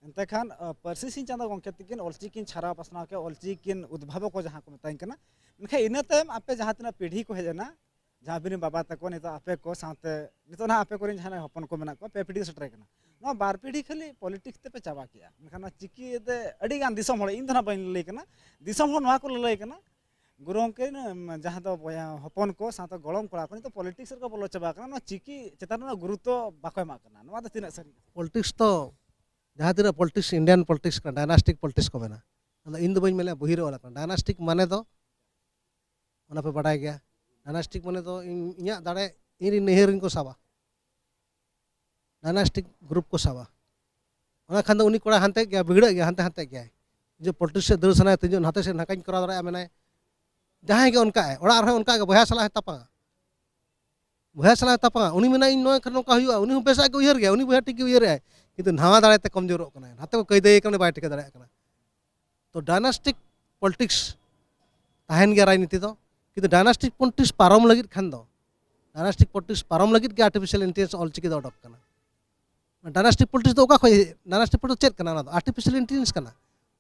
ᱮᱱᱛᱮ ᱠᱷᱟᱱ ᱯᱟᱹᱨᱥᱤ ᱥᱤᱧ ᱪᱟᱸᱫᱚ ᱜᱚᱢᱠᱮ ᱛᱤᱠᱤᱱ ᱚᱞᱪᱤᱠᱤ ᱠᱤᱱ ᱪᱷᱟᱨᱟᱣ ᱯᱟᱥᱱᱟᱣ ᱠᱮᱫ, ᱚᱞᱪᱤᱠᱤ ᱠᱤᱱ ᱩᱫᱽᱵᱷᱟᱵᱚᱠ ᱠᱚ ᱡᱟᱦᱟᱸ ᱠᱚ ᱢᱮᱛᱟᱧ ᱠᱟᱱᱟ, ᱢᱮᱱᱠᱷᱟᱱ ᱤᱱᱟᱹ ᱛᱟᱭᱚᱢ ᱟᱯᱮ ᱡᱟᱦᱟᱸ ᱛᱤᱱᱟᱹᱜ ᱯᱤᱲᱦᱤ ᱠᱚ ᱦᱮᱡ ᱮᱱᱟ, ᱡᱟᱦᱟᱸ ᱟᱹᱵᱤᱱ ᱨᱮᱱ ᱵᱟᱵᱟ ᱛᱟᱠᱚ, ᱱᱤᱛᱚᱜ ᱟᱯᱮ ᱠᱚ ᱥᱟᱶᱛᱮ ᱱᱤᱛᱚᱜ ᱱᱟᱦᱟᱜ ᱟᱯᱮ ᱠᱚᱨᱮᱱ ᱡᱟᱦᱟᱸᱭ ᱦᱚᱯᱚᱱ ᱠᱚ ᱢᱮᱱᱟᱜ ᱠᱚᱣᱟ, ᱯᱮ ᱯᱤᱲᱦᱤ ᱥᱮᱴᱮᱨ ᱠᱟᱱᱟ, ᱱᱚᱣᱟ ᱵᱟᱨ ᱯᱤᱲᱦᱤ ᱠᱷᱟᱹᱞᱤ politics ᱛᱮᱯᱮ ᱪᱟᱵᱟ ᱠᱮᱜᱼᱟ, ᱢᱮᱱᱠᱷᱟᱱ ᱱᱚᱣᱟ ᱪᱤᱠᱤ ᱛᱮ ᱟᱹᱰᱤ ᱜᱟᱱ ᱫᱤᱥᱚᱢ ᱦᱚᱲ, ᱤᱧ ᱫᱚ ᱱᱟᱦᱟᱜ ᱵᱟᱹᱧ ᱞᱟᱹᱞᱟᱹᱭ ᱠᱟᱱᱟ, ᱫᱤᱥᱚᱢ ᱦᱚᱲ ᱱᱚᱣᱟ ᱠᱚ ᱞᱟᱹᱞᱟᱹᱭ ᱠᱟᱱᱟ, ᱜᱩᱨᱩ ᱜᱚᱢᱠᱮ, ᱡᱟᱦᱟᱸ ᱫᱚ ᱵᱚᱭᱦᱟ ᱦᱚᱯᱚᱱ ᱠᱚ ᱥᱟᱶᱛᱮ ᱜᱚᱲᱚᱢ ᱠᱚᱲᱟ ᱠᱚ ᱱᱤᱛᱚᱜ politics ᱨᱮᱠᱚ ᱵᱚᱞᱚ ᱪᱟᱵᱟ ᱠᱟᱱᱟ, ᱱᱚᱣᱟ ᱪᱤᱠᱤ ᱪᱮᱛᱟᱱ ᱨᱮᱱᱟᱜ ᱜᱩᱨᱩᱛᱛᱚ ᱵᱟᱠᱚ ᱮᱢᱟᱜ ᱠᱟᱱᱟ᱾ ᱱᱚᱣᱟ ᱫᱚ ᱛᱤᱱᱟᱹᱜ ᱥᱟᱹᱨᱤ? Politics ᱫᱚ ᱡᱟᱦᱟᱸ ᱛᱤᱱᱟᱹᱜ politics, Indian politics ᱠᱟᱱᱟ, dynastic politics ᱠᱚ ᱢᱮᱱᱟ᱾ ᱟᱫᱚ ᱤᱧ ᱫᱚ ᱵᱟᱹᱧ ᱢᱮᱱᱟ ᱵᱚᱦᱤ ᱨᱮ ᱚᱞ ᱟᱠᱟᱱᱟ᱾ Dynastic ᱢᱟᱱᱮ ᱫᱚ ᱚᱱᱟ ᱯᱮ ᱵᱟᱰᱟᱭ ᱜᱮᱭᱟ᱾ Dynastic ᱢᱟᱱᱮ ᱫᱚ ᱤᱧ, ᱤᱧᱟᱹᱜ ᱫᱟᱲᱮ ᱤᱧ ᱨᱮᱱ ᱱᱟᱹᱭᱦᱟᱹᱨ ᱨᱮᱱ ᱠᱚ ᱥᱟᱵᱟ, dynastic group ᱠᱚ ᱥᱟᱵᱟ᱾ ᱚᱱᱟ ᱠᱷᱟᱱ ᱫᱚ ᱩᱱᱤ ᱠᱚᱲᱟ ᱦᱟᱱᱛᱮ ᱜᱮᱭᱟ, ᱵᱤᱜᱽᱲᱟᱹᱜ ᱜᱮᱭᱟ, ᱦᱟᱱᱛᱮ ᱦᱟᱱᱛᱮ ᱜᱮᱭᱟᱭ᱾ ᱡᱮ politics ᱥᱮᱫ ᱫᱟᱹᱲ ᱥᱟᱱᱟᱭᱟ, ᱛᱤᱧ ᱱᱟᱛᱮ ᱥᱮᱫ ᱱᱟᱠᱟᱧ ᱠᱚᱨᱟᱣ ᱫᱟᱲᱮᱭᱟᱜᱼᱟ ᱢᱮᱱᱟᱭ᱾ ᱡᱟᱦᱟᱸᱭ ᱜᱮ ᱚᱱᱠᱟᱜᱼᱟᱭ, ᱚᱲᱟᱜ ᱨᱮᱦᱚᱸ ᱚᱱᱠᱟᱜᱮ ᱵᱚᱭᱦᱟ ᱥᱟᱞᱟᱜ ᱦᱚᱸ ᱛᱟᱯᱟᱢᱟ᱾ ᱵᱚᱭᱦᱟ ᱥᱟᱞᱟᱜ ᱛᱟᱯᱟᱢᱟ, ᱩᱱᱤ ᱢᱮᱱᱟ ᱤᱧ ᱱᱚᱣᱟ ᱠᱷᱟᱱ ᱱᱚᱝᱠᱟ ᱦᱩᱭᱩᱜᱼᱟ, ᱩᱱᱤ ᱦᱚᱸ ᱵᱮᱥᱟᱜ ᱜᱮ ᱩᱭᱦᱟᱹᱨ ᱜᱮᱭᱟ, ᱩᱱᱤ ᱵᱚᱭᱦᱟ ᱴᱷᱤᱠ ᱜᱮ ᱩᱭᱦᱟᱹᱨᱮᱜᱼᱟᱭ, ᱠᱤᱱᱛᱩ ᱱᱟᱣᱟ ᱫᱟᱲᱮ ᱛᱮ ᱠᱚᱢᱡᱳᱨᱚᱜ ᱠᱟᱱᱟᱭ, ᱱᱟᱛᱮ ᱠᱚ ᱠᱟᱹᱭᱫᱟᱹᱭᱮ ᱠᱟᱱᱟ, ᱩᱱᱤ ᱵᱟᱭ ᱴᱷᱤᱠᱟᱹ ᱫᱟᱲᱮᱭᱟᱜ ᱠᱟᱱᱟ᱾ ᱛᱚ dynastic politics ᱛᱟᱦᱮᱱ ᱜᱮᱭᱟ ᱨᱟᱡᱽᱱᱤᱛᱤ ᱫᱚ, ᱠᱤᱱᱛᱩ dynastic politics ᱯᱟᱨᱚᱢ ᱞᱟᱹᱜᱤᱫ ᱠᱷᱟᱱ ᱫᱚ, dynastic politics ᱯᱟᱨᱚᱢ ᱞᱟᱹᱜᱤᱫ ᱜᱮ artificial intelligence ᱚᱞᱪᱤᱠᱤ ᱫᱚ ᱚᱰᱚᱠ ᱠᱟᱱᱟ᱾ Dynastic politics ᱫᱚ ᱚᱠᱟ ᱠᱷᱚᱱ, dynastic politics ᱪᱮᱫ ᱠᱟᱱᱟ? ᱚᱱᱟ ᱫᱚ artificial intelligence ᱠᱟᱱᱟ᱾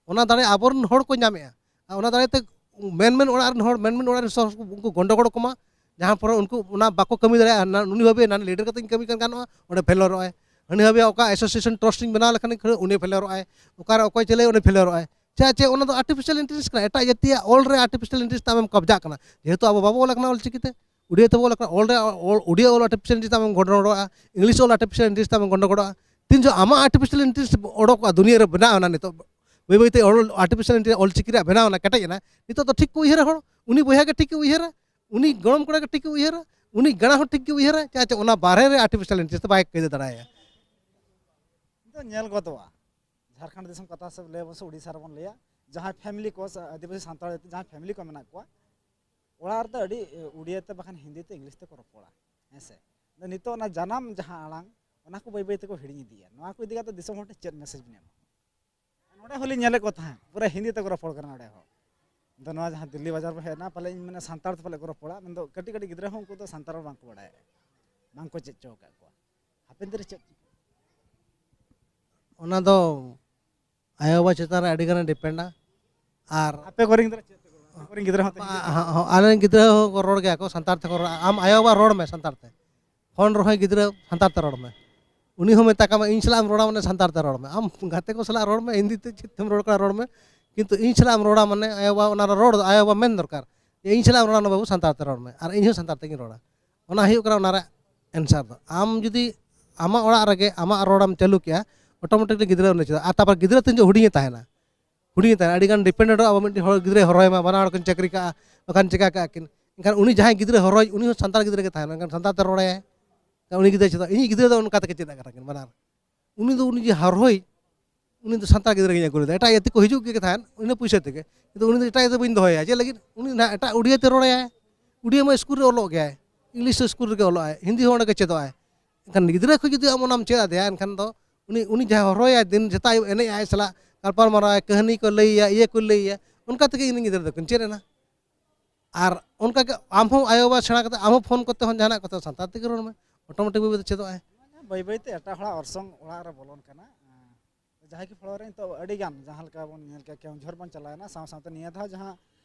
ᱚᱱᱟ ᱫᱟᱲᱮ ᱟᱵᱚᱨᱮᱱ ᱦᱚᱲ ᱠᱚ ᱧᱟᱢᱮᱜᱼᱟ, ᱟᱨ ᱚᱱᱟ ᱫᱟᱲᱮ ᱛᱮ ᱢᱮᱱᱢᱮᱱ ᱚᱲᱟᱜ ᱨᱮᱱ ᱦᱚᱲ, ᱢᱮᱱᱢᱮᱱ ᱚᱲᱟᱜ ᱨᱮᱱ ᱥᱚᱦᱚᱨ ᱩᱱᱠᱩ ᱜᱚᱱᱰᱚᱜᱚᱲ ᱠᱚᱢᱟ, ᱡᱟᱦᱟᱸ ᱯᱚᱨᱮ ᱩᱱᱠᱩ ᱚᱱᱟ ᱵᱟᱠᱚ ᱠᱟᱹᱢᱤ ᱫᱟᱲᱮᱭᱟᱜᱼᱟ, ᱩᱱᱤ ᱵᱷᱟᱵᱮ ᱱᱟᱱ ᱞᱤᱰᱟᱨ ᱠᱟᱛᱮ ᱤᱧ ᱠᱟᱹᱢᱤ ᱠᱟᱱ ᱜᱟᱱᱚᱜᱼᱟ, ᱚᱸᱰᱮ ᱯᱷᱮᱞᱚᱨᱚᱜᱼᱟᱭ᱾ ᱦᱟᱹᱱᱤ ᱵᱷᱟᱵᱮ ᱚᱠᱟ ᱮᱥᱳᱥᱤᱭᱮᱥᱚᱱ ᱴᱨᱟᱥᱴ ᱤᱧ ᱵᱮᱱᱟᱣ ᱞᱮᱠᱷᱟᱱ ᱩᱱᱤ ᱯᱷᱮᱞᱚᱨᱚᱜᱼᱟᱭ᱾ ᱚᱠᱟᱨᱮ ᱚᱠᱚᱭ ᱪᱟᱹᱞᱟᱹᱭ ᱩᱱᱤ ᱯᱷᱮᱞᱚᱨᱚᱜᱼᱟᱭ᱾ ᱪᱮᱫᱟᱜ ᱪᱮ ᱚᱱᱟ ᱫᱚ ᱟᱨᱴᱤᱯᱷᱤᱥᱤᱭᱟᱞ ᱤᱱᱴᱮᱞᱤᱡᱮᱱᱥ ᱠᱟᱱᱟ, ᱮᱴᱟᱜ ᱡᱟᱹᱛᱤᱭᱟᱜ ᱚᱞ ᱨᱮ ᱟᱨᱴᱤᱯᱷᱤᱥᱤᱭᱟᱞ ᱤᱱᱴᱮᱞᱤᱡᱮᱱᱥ ᱛᱮ ᱟᱢᱮᱢ ᱠᱟᱵᱽᱡᱟᱜ ᱠᱟᱱᱟ᱾ ᱡᱮᱦᱮᱛᱩ ᱟᱵᱚ ᱵᱟᱵᱚ ᱚᱞ ᱟᱠᱟᱱᱟ ᱚᱞ ᱪᱤᱠᱤᱛᱮ, ᱩᱰᱤᱭᱟ ᱛᱮᱵᱚ ᱚᱞ ᱟᱠᱟᱱᱟ, ᱚᱞ ᱨᱮ ᱚᱞ, ᱩᱰᱤᱭᱟ ᱚᱞ ᱟᱨᱴᱤᱯᱷᱤᱥᱤᱭᱟᱞ ᱤᱱᱴᱮᱞᱤᱡᱮᱱᱥ ᱛᱮ ᱟᱢᱮᱢ ᱜᱚᱱᱰᱚᱜᱚᱲᱚᱜᱼᱟ, ᱤᱝᱞᱤᱥ ᱚᱞ ᱟᱨᱴᱤᱯᱷᱤᱥᱤᱭᱟᱞ ᱤᱱᱴᱮᱞᱤᱡᱮᱱᱥ ᱛᱮ ᱟᱢᱮᱢ ᱜᱚᱱᱰᱚᱜᱚᱲᱚᱜᱼᱟ᱾ ᱛᱤᱱ ᱡᱚᱠᱷᱚᱱ ᱟᱢᱟᱜ ᱟᱨᱴᱤᱯᱷᱤᱥᱤᱭᱟᱞ ᱤᱱᱴᱮᱞᱤᱡᱮᱱᱥ ᱚᱰᱚᱠᱚᱜᱼᱟ, ᱫᱩᱱᱤᱭᱟᱹ ᱨᱮ ᱵᱮᱱᱟᱣ ᱮᱱᱟ, ᱱᱤᱛᱚᱜ ᱵᱟᱹᱭ ᱵᱟᱹᱭᱛᱮ ᱚᱞ ᱟᱨᱴᱤᱯᱷᱤᱥᱤᱭᱟᱞ ᱤᱱᱴᱮᱞᱤᱡᱮᱱᱥ ᱚᱞ ᱪᱤᱠᱤ ᱨᱮᱭᱟᱜ ᱵᱮᱱᱟᱣ ᱮᱱᱟ, ᱠᱮᱴᱮᱡ ᱮᱱᱟ, ᱱᱤᱛᱚᱜ ᱫᱚ ᱴᱷᱤᱠ ᱠᱚ ᱩᱭᱦᱟᱹᱨᱟ ᱦᱚᱲ, ᱩᱱᱤ ᱵᱚᱭᱦᱟ ᱜᱮ ᱴᱷᱤᱠ ᱜᱮ ᱩᱭᱦᱟᱹᱨᱟ, ᱩᱱᱤ ᱜᱚᱲᱚᱢ ᱠᱚᱲᱟ ᱜᱮ ᱴᱷᱤᱠ ᱜᱮ ᱩᱭᱦᱟᱹᱨᱟ, ᱩᱱᱤ ᱜᱟᱬᱟ ᱦᱚᱸ ᱴᱷᱤᱠ ᱜᱮ ᱩᱭᱦᱟᱹᱨᱟ᱾ ᱪᱮᱫᱟᱜ ᱪᱮ ᱚᱱᱟ ᱵᱟᱨᱦᱮ ᱨᱮ ᱟᱨᱴᱤᱯᱷᱤᱥᱤᱭᱟᱞ ᱤᱱᱴᱮᱞᱤᱡᱮᱱᱥ ᱫᱚ ᱵᱟᱭ ᱠᱟᱹᱭᱫᱟᱹ ᱫᱟᱲᱮᱭᱟᱭᱟ᱾ ᱫᱚ ᱧᱮᱞ ᱜᱚᱫᱚᱜᱼᱟ᱾ ᱡᱷᱟᱲᱠᱷᱚᱸᱰ ᱫᱤᱥᱚᱢ ᱠᱟᱛᱷᱟ ᱥᱮᱫ ᱞᱟᱹᱭ ᱟᱵᱚᱱ ᱥᱮ ᱩᱲᱤᱥᱥᱟ ᱨᱮᱵᱚᱱ ᱞᱟᱹᱭᱟ, ᱡᱟᱦᱟᱸᱭ ᱯᱷᱮᱢᱮᱞᱤ ᱠᱚ ᱥᱮ ᱟᱹᱫᱤᱵᱟᱹᱥᱤ ᱥᱟᱱᱛᱟᱲ ᱡᱟᱦᱟᱸᱭ ᱯᱷᱮᱢᱮᱞᱤ ᱠᱚ ᱢᱮᱱᱟᱜ ᱠᱚᱣᱟ, ᱚᱲᱟᱜ ᱨᱮᱫᱚ ᱟᱹᱰᱤ ᱩᱲᱤᱭᱟ ᱛᱮ ᱵᱟᱠᱷᱟᱱ ᱦᱤᱱᱫᱤ ᱛᱮ ᱤᱝᱞᱤᱥ ᱛᱮᱠᱚ ᱨᱚᱯᱚᱲᱟ, ᱦᱮᱸ ᱥᱮ᱾ ᱟᱫᱚ ᱱᱤᱛᱚᱜ ᱚᱱᱟ ᱡᱟᱱᱟᱢ ᱡᱟᱦᱟᱸ ᱟᱲᱟᱝ, ᱚᱱᱟ ᱠᱚ ᱵᱟᱹᱭ ᱵᱟᱹᱭ ᱛᱮᱠᱚ ᱦᱤᱲᱤᱧ ᱤᱫᱤᱭᱟ᱾ ᱱᱚᱣᱟ ᱠᱚ ᱤᱫᱤ ᱠᱟᱛᱮ ᱫᱤᱥᱚᱢ ᱦᱚᱲ ᱴᱷᱮᱱ ᱪᱮᱫ ᱢᱮᱥᱮᱡᱽ ᱵᱮᱱ ᱮᱢᱟ? ᱱᱚᱰᱮ ᱦᱚᱸᱞᱤᱧ ᱧᱮᱞᱮᱫ ᱠᱚ ᱛᱟᱦᱮᱸᱫ, ᱯᱩᱨᱟᱹ ᱦᱤᱱᱫᱤ ᱛᱮᱠᱚ ᱨᱚᱯᱚᱲ ᱠᱟᱱᱟ ᱱᱚᱰᱮ ᱦᱚᱸ᱾ ᱟᱫᱚ ᱱᱚᱣᱟ ᱡᱟᱦᱟᱸ ᱫᱤᱞᱞᱤ ᱵᱟᱡᱟᱨ ᱵᱚᱱ ᱦᱮᱡ ᱮᱱᱟ, ᱯᱟᱞᱮ ᱤᱧ ᱢᱮᱱᱟ ᱥᱟᱱᱛᱟᱲ ᱛᱮ ᱯᱟᱞᱮ ᱠᱚ ᱨᱚᱯᱚᱲᱟ, ᱢᱮᱱᱫᱚ ᱠᱟᱹᱴᱤᱡ ᱠᱟᱹᱴᱤᱡ ᱜᱤᱫᱽᱨᱟᱹ ᱦᱚᱸ ᱩᱱᱠᱩ ᱫᱚ ᱥᱟᱱᱛᱟᱲ ᱨᱚᱲ ᱵᱟᱝᱠᱚ ᱵᱟᱲᱟᱭᱟ, ᱵᱟᱝᱠᱚ ᱪᱮᱫ ᱦᱚᱪᱚ ᱟᱠᱟᱫ ᱠᱚᱣᱟ᱾ ᱦᱟᱯᱮᱱ ᱫᱤᱱ ᱨᱮ ᱪᱮᱫ ᱪᱤᱠᱟᱹᱜᱼᱟ? ᱚᱱᱟ ᱫᱚ ᱟᱭᱳᱼᱵᱟᱵᱟ ᱪᱮᱛᱟᱱ ᱨᱮ ᱟᱹᱰᱤ ᱜᱟᱱᱮ ᱰᱤᱯᱮᱱᱰᱟ᱾ ᱟᱨ ᱟᱯᱮ ᱠᱚᱨᱮᱱ ᱜᱤᱫᱽᱨᱟᱹ ᱪᱮᱫ ᱛᱮᱠᱚ ᱨᱚᱲᱟ? ᱟᱯᱮ ᱠᱚᱨᱮᱱ ᱜᱤᱫᱽᱨᱟᱹ ᱦᱚᱸ ᱛᱚ ᱦᱤᱱᱫᱤ ᱛᱮ ᱦᱚᱸ, ᱦᱚᱸ, ᱟᱞᱮᱨᱮᱱ ᱜᱤᱫᱽᱨᱟᱹ ᱦᱚᱸ ᱠᱚ ᱨᱚᱲ ᱜᱮᱭᱟ ᱠᱚ ᱥᱟᱱᱛᱟᱲ ᱛᱮᱠᱚ ᱨᱚᱲᱟ᱾ ᱟᱢ ᱟᱭᱳᱼᱵᱟᱵᱟ ᱨᱚᱲ ᱢᱮ ᱥᱟᱱᱛᱟᱲ ᱛᱮ, ᱯᱷᱳᱱ ᱨᱮᱦᱚᱸᱭ ᱜᱤᱫᱽᱨᱟᱹ ᱥᱟᱱᱛᱟᱲ ᱛᱮ ᱨᱚᱲ ᱢᱮ, ᱩᱱᱤ ᱦᱚᱸ ᱢᱮᱛᱟ ᱠᱟᱢᱟ ᱤᱧ ᱥᱟᱞᱟᱜ ᱮᱢ ᱨᱚᱲᱟ ᱢᱟᱱᱮ ᱥᱟᱱᱛᱟᱲ ᱛᱮ ᱨᱚᱲ ᱢᱮ᱾ ᱟᱢ ᱜᱟᱛᱮ ᱠᱚ ᱥᱟᱞᱟᱜ ᱨᱚᱲ ᱢᱮ, ᱦᱤᱱᱫᱤ ᱛᱮ ᱪᱮᱫ ᱛᱮᱢ ᱨᱚᱲ ᱠᱟᱱᱟ ᱨᱚᱲ ᱢᱮ, ᱠᱤᱱᱛᱩ ᱤᱧ ᱥᱟᱞᱟᱜ ᱮᱢ ᱨᱚᱲᱟ ᱢᱟᱱᱮ ᱟᱭᱳᱼᱵᱟᱵᱟ ᱚᱱᱟ ᱨᱚᱲ ᱫᱚ ᱟᱭᱳᱼᱵᱟᱵᱟ ᱢᱮᱱ ᱫᱚᱨᱠᱟᱨ ᱡᱮ ᱤᱧ ᱥᱟᱞᱟᱜ ᱮᱢ ᱨᱚᱲᱟ ᱵᱟᱹᱵᱩ ᱥᱟᱱᱛᱟᱲ ᱛᱮ ᱨᱚᱲ ᱢᱮ, ᱟᱨ ᱤᱧ ᱦᱚᱸ ᱥᱟᱱᱛᱟᱲ ᱛᱮᱜᱤᱧ ᱨᱚᱲᱟ᱾ ᱚᱱᱟ ᱦᱩᱭᱩᱜ ᱠᱟᱱᱟ ᱚᱱᱟ ᱨᱮᱭᱟᱜ ᱮᱱᱥᱟᱨ ᱫᱚ᱾ ᱟᱢ ᱡᱩᱫᱤ ᱟᱢᱟᱜ ᱚᱲᱟᱜ ᱨᱮᱜᱮ ᱟᱢᱟᱜ ᱨᱚᱲᱮᱢ ᱪᱟᱹᱞᱩ ᱠᱮᱜᱼᱟ, ᱚᱴᱳᱢᱮᱴᱤᱠᱞᱤ ᱜᱤᱫᱽᱨᱟᱹ ᱩᱱᱤ ᱪᱮᱫᱟ᱾ ᱟᱨ ᱛᱟᱨᱯᱚᱨ ᱜᱤᱫᱽᱨᱟᱹ ᱛᱤᱱ ᱡᱚᱠᱷᱚᱱ ᱦᱩᱰᱤᱧᱮ ᱛᱟᱦᱮᱱᱟ, ᱦᱩᱰᱤᱧᱮ ᱛᱟᱦᱮᱱᱟ, ᱟᱹᱰᱤ ᱜᱟᱱ ᱰᱤᱯᱮᱱᱰᱮᱰᱚᱜᱼᱟ ᱟᱵᱚ ᱢᱤᱫᱴᱤᱡ ᱦᱚᱲ ᱜᱤᱫᱽᱨᱟᱹᱭ ᱦᱚᱨᱦᱚᱭ ᱢᱟ, ᱵᱟᱱᱟ ᱦᱚᱲ ᱠᱤᱱ ᱪᱟᱹᱠᱨᱤ ᱠᱟᱜᱼᱟ, ᱵᱟᱠᱷᱟᱱ ᱪᱮᱠᱟ ᱠᱟᱜᱼᱟ ᱠᱤᱱ᱾ ᱮᱱᱠᱷᱟᱱ ᱩᱱᱤ ᱡᱟᱦᱟᱸᱭ ᱜᱤᱫᱽᱨᱟᱹ ᱦᱚᱨᱦᱚᱭ, ᱩᱱᱤ ᱦᱚᱸ ᱥᱟᱱᱛᱟᱲ ᱜᱤᱫᱽᱨᱟᱹ ᱜᱮ ᱛᱟᱦᱮᱱᱟ, ᱮᱱᱠᱷᱟᱱ ᱥᱟᱱᱛᱟᱲ ᱛᱮ ᱨᱚᱲᱟᱭᱟᱭ᱾ ᱮᱱᱠᱷᱟᱱ ᱩᱱᱤ ᱜᱤᱫᱽᱨᱟᱹ ᱪᱮᱫᱚᱜ, ᱤᱧᱤᱡ ᱜᱤᱫᱽᱨᱟᱹ ᱫᱚ ᱚᱱᱠᱟ ᱛᱮᱜᱮ ᱪᱮᱫ ᱟᱠᱟᱱᱟ ᱠᱤᱱ ᱵᱟᱱᱟᱨ᱾ ᱩᱱᱤ ᱫᱚ ᱩᱱᱤ ᱡᱮ ᱦᱚᱨᱦᱚᱭ, ᱩᱱᱤ ᱫᱚ ᱥᱟᱱᱛᱟᱲ ᱜᱤᱫᱽᱨᱟᱹ ᱜᱤᱧ ᱟᱹᱜᱩ ᱞᱮᱫᱟ᱾ ᱮᱴᱟᱜ ᱡᱟᱹᱛᱤ ᱠᱚ ᱦᱤᱡᱩᱜ ᱜᱮ ᱛᱟᱦᱮᱸᱫ ᱤᱱᱟᱹ ᱯᱩᱭᱥᱟᱹ ᱛᱮᱜᱮ, ᱠᱤᱱᱛᱩ ᱩᱱᱤ ᱫᱚ ᱮᱴᱟᱜ ᱡᱟᱹᱛᱤ ᱵᱟᱹᱧ ᱫᱚᱦᱚᱭᱟ᱾ ᱪᱮᱫ ᱞᱟᱹᱜᱤᱫ? ᱩᱱᱤ ᱱᱟᱦᱟᱜ ᱮᱴᱟᱜ ᱩᱰᱤᱭᱟᱹ ᱛᱮ ᱨᱚᱲᱟᱭᱟᱭ, ᱩᱰᱤᱭᱟᱹ ᱢᱟ ᱥᱠᱩᱞ ᱨᱮ ᱚᱞᱚᱜ ᱜᱮᱭᱟᱭ, ᱤᱝᱞᱤᱥ ᱥᱠᱩᱞ ᱨᱮᱜᱮ ᱚᱞᱚᱜ ᱟᱭ, ᱦᱤᱱᱫᱤ ᱦᱚᱸ ᱚᱸᱰᱮ ᱜᱮ ᱪᱮᱫᱚᱜ ᱟᱭ᱾ ᱮᱱᱠᱷᱟᱱ ᱜᱤᱫᱽᱨᱟᱹ ᱠᱷᱚᱱ ᱡᱩᱫᱤ ᱟᱢ ᱚᱱᱟᱢ ᱪᱮᱫ ᱟᱫᱮᱭᱟ, ᱮᱱᱠᱷᱟᱱ ᱫᱚ ᱩᱱᱤ, ᱩᱱᱤ ᱡᱟᱦᱟᱸᱭ ᱦᱚᱨᱦᱚᱭᱟᱭ, ᱫᱤᱱ ᱥᱮᱛᱟᱜ ᱟᱹᱭᱩᱵ ᱮᱱᱮᱡ ᱟᱭ ᱥᱟᱞᱟᱜ, ᱜᱟᱯᱟᱞ ᱢᱟᱨᱟᱣᱟᱭ, ᱠᱟᱹᱦᱱᱤ ᱠᱚ ᱞᱟᱹᱭᱟᱭᱟ, ᱤᱭᱟᱹ ᱠᱚ ᱞᱟᱹᱭᱟᱭᱟ, ᱚᱱᱠᱟ ᱛᱮᱜᱮ ᱤᱧ ᱨᱮᱱ ᱜᱤᱫᱽᱨᱟᱹ ᱫᱚᱠᱤᱱ ᱪᱮᱫ ᱮᱱᱟ᱾ ᱟᱨ ᱚᱱᱠᱟ ᱜᱮ ᱟᱢ ᱦᱚᱸ ᱟᱭᱳᱼᱵᱟᱵᱟ ᱥᱮᱬᱟ ᱠᱟᱛᱮ ᱟᱢ ᱦᱚᱸ ᱯᱷᱳᱱ ᱠᱚᱛᱮ ᱦᱚᱸ ᱡᱟᱦᱟᱱᱟᱜ ᱠᱚᱛᱮ ᱥᱟᱱᱛᱟᱲ ᱛᱮᱜᱮ ᱨᱚᱲ ᱢᱮ, ᱚᱴᱳᱢᱮᱴᱤᱠ ᱵᱟᱹᱭ ᱵᱟᱹᱭ ᱛᱮ ᱪᱮᱫᱚᱜ ᱟᱭ᱾ ᱵᱟᱹᱭ ᱵᱟᱹᱭ ᱛᱮ ᱮᱴᱟᱜ ᱦᱚᱲᱟᱜ ᱚᱨᱥᱚᱝ ᱚᱲᱟᱜ ᱨᱮ ᱵᱚᱞᱚᱱ ᱠᱟᱱᱟ᱾ ᱡᱟᱦᱟᱸᱭ ᱠᱤ ᱯᱷᱚᱞᱚ ᱨᱮ ᱱᱤᱛᱚᱜ ᱟᱹᱰᱤ ᱜᱟᱱ, ᱡᱟᱦᱟᱸ ᱞᱮᱠᱟ ᱵᱚᱱ ᱧᱮᱞ ᱠᱮᱜᱼᱟ, ᱠᱮᱣᱚᱱᱡᱷᱚᱨ ᱵᱚᱱ ᱪᱟᱞᱟᱣᱮᱱᱟ, ᱥᱟᱶ ᱥᱟᱶᱛᱮ ᱱᱤᱭᱟᱹ ᱫᱷᱟᱣ ᱡᱟᱦᱟᱸ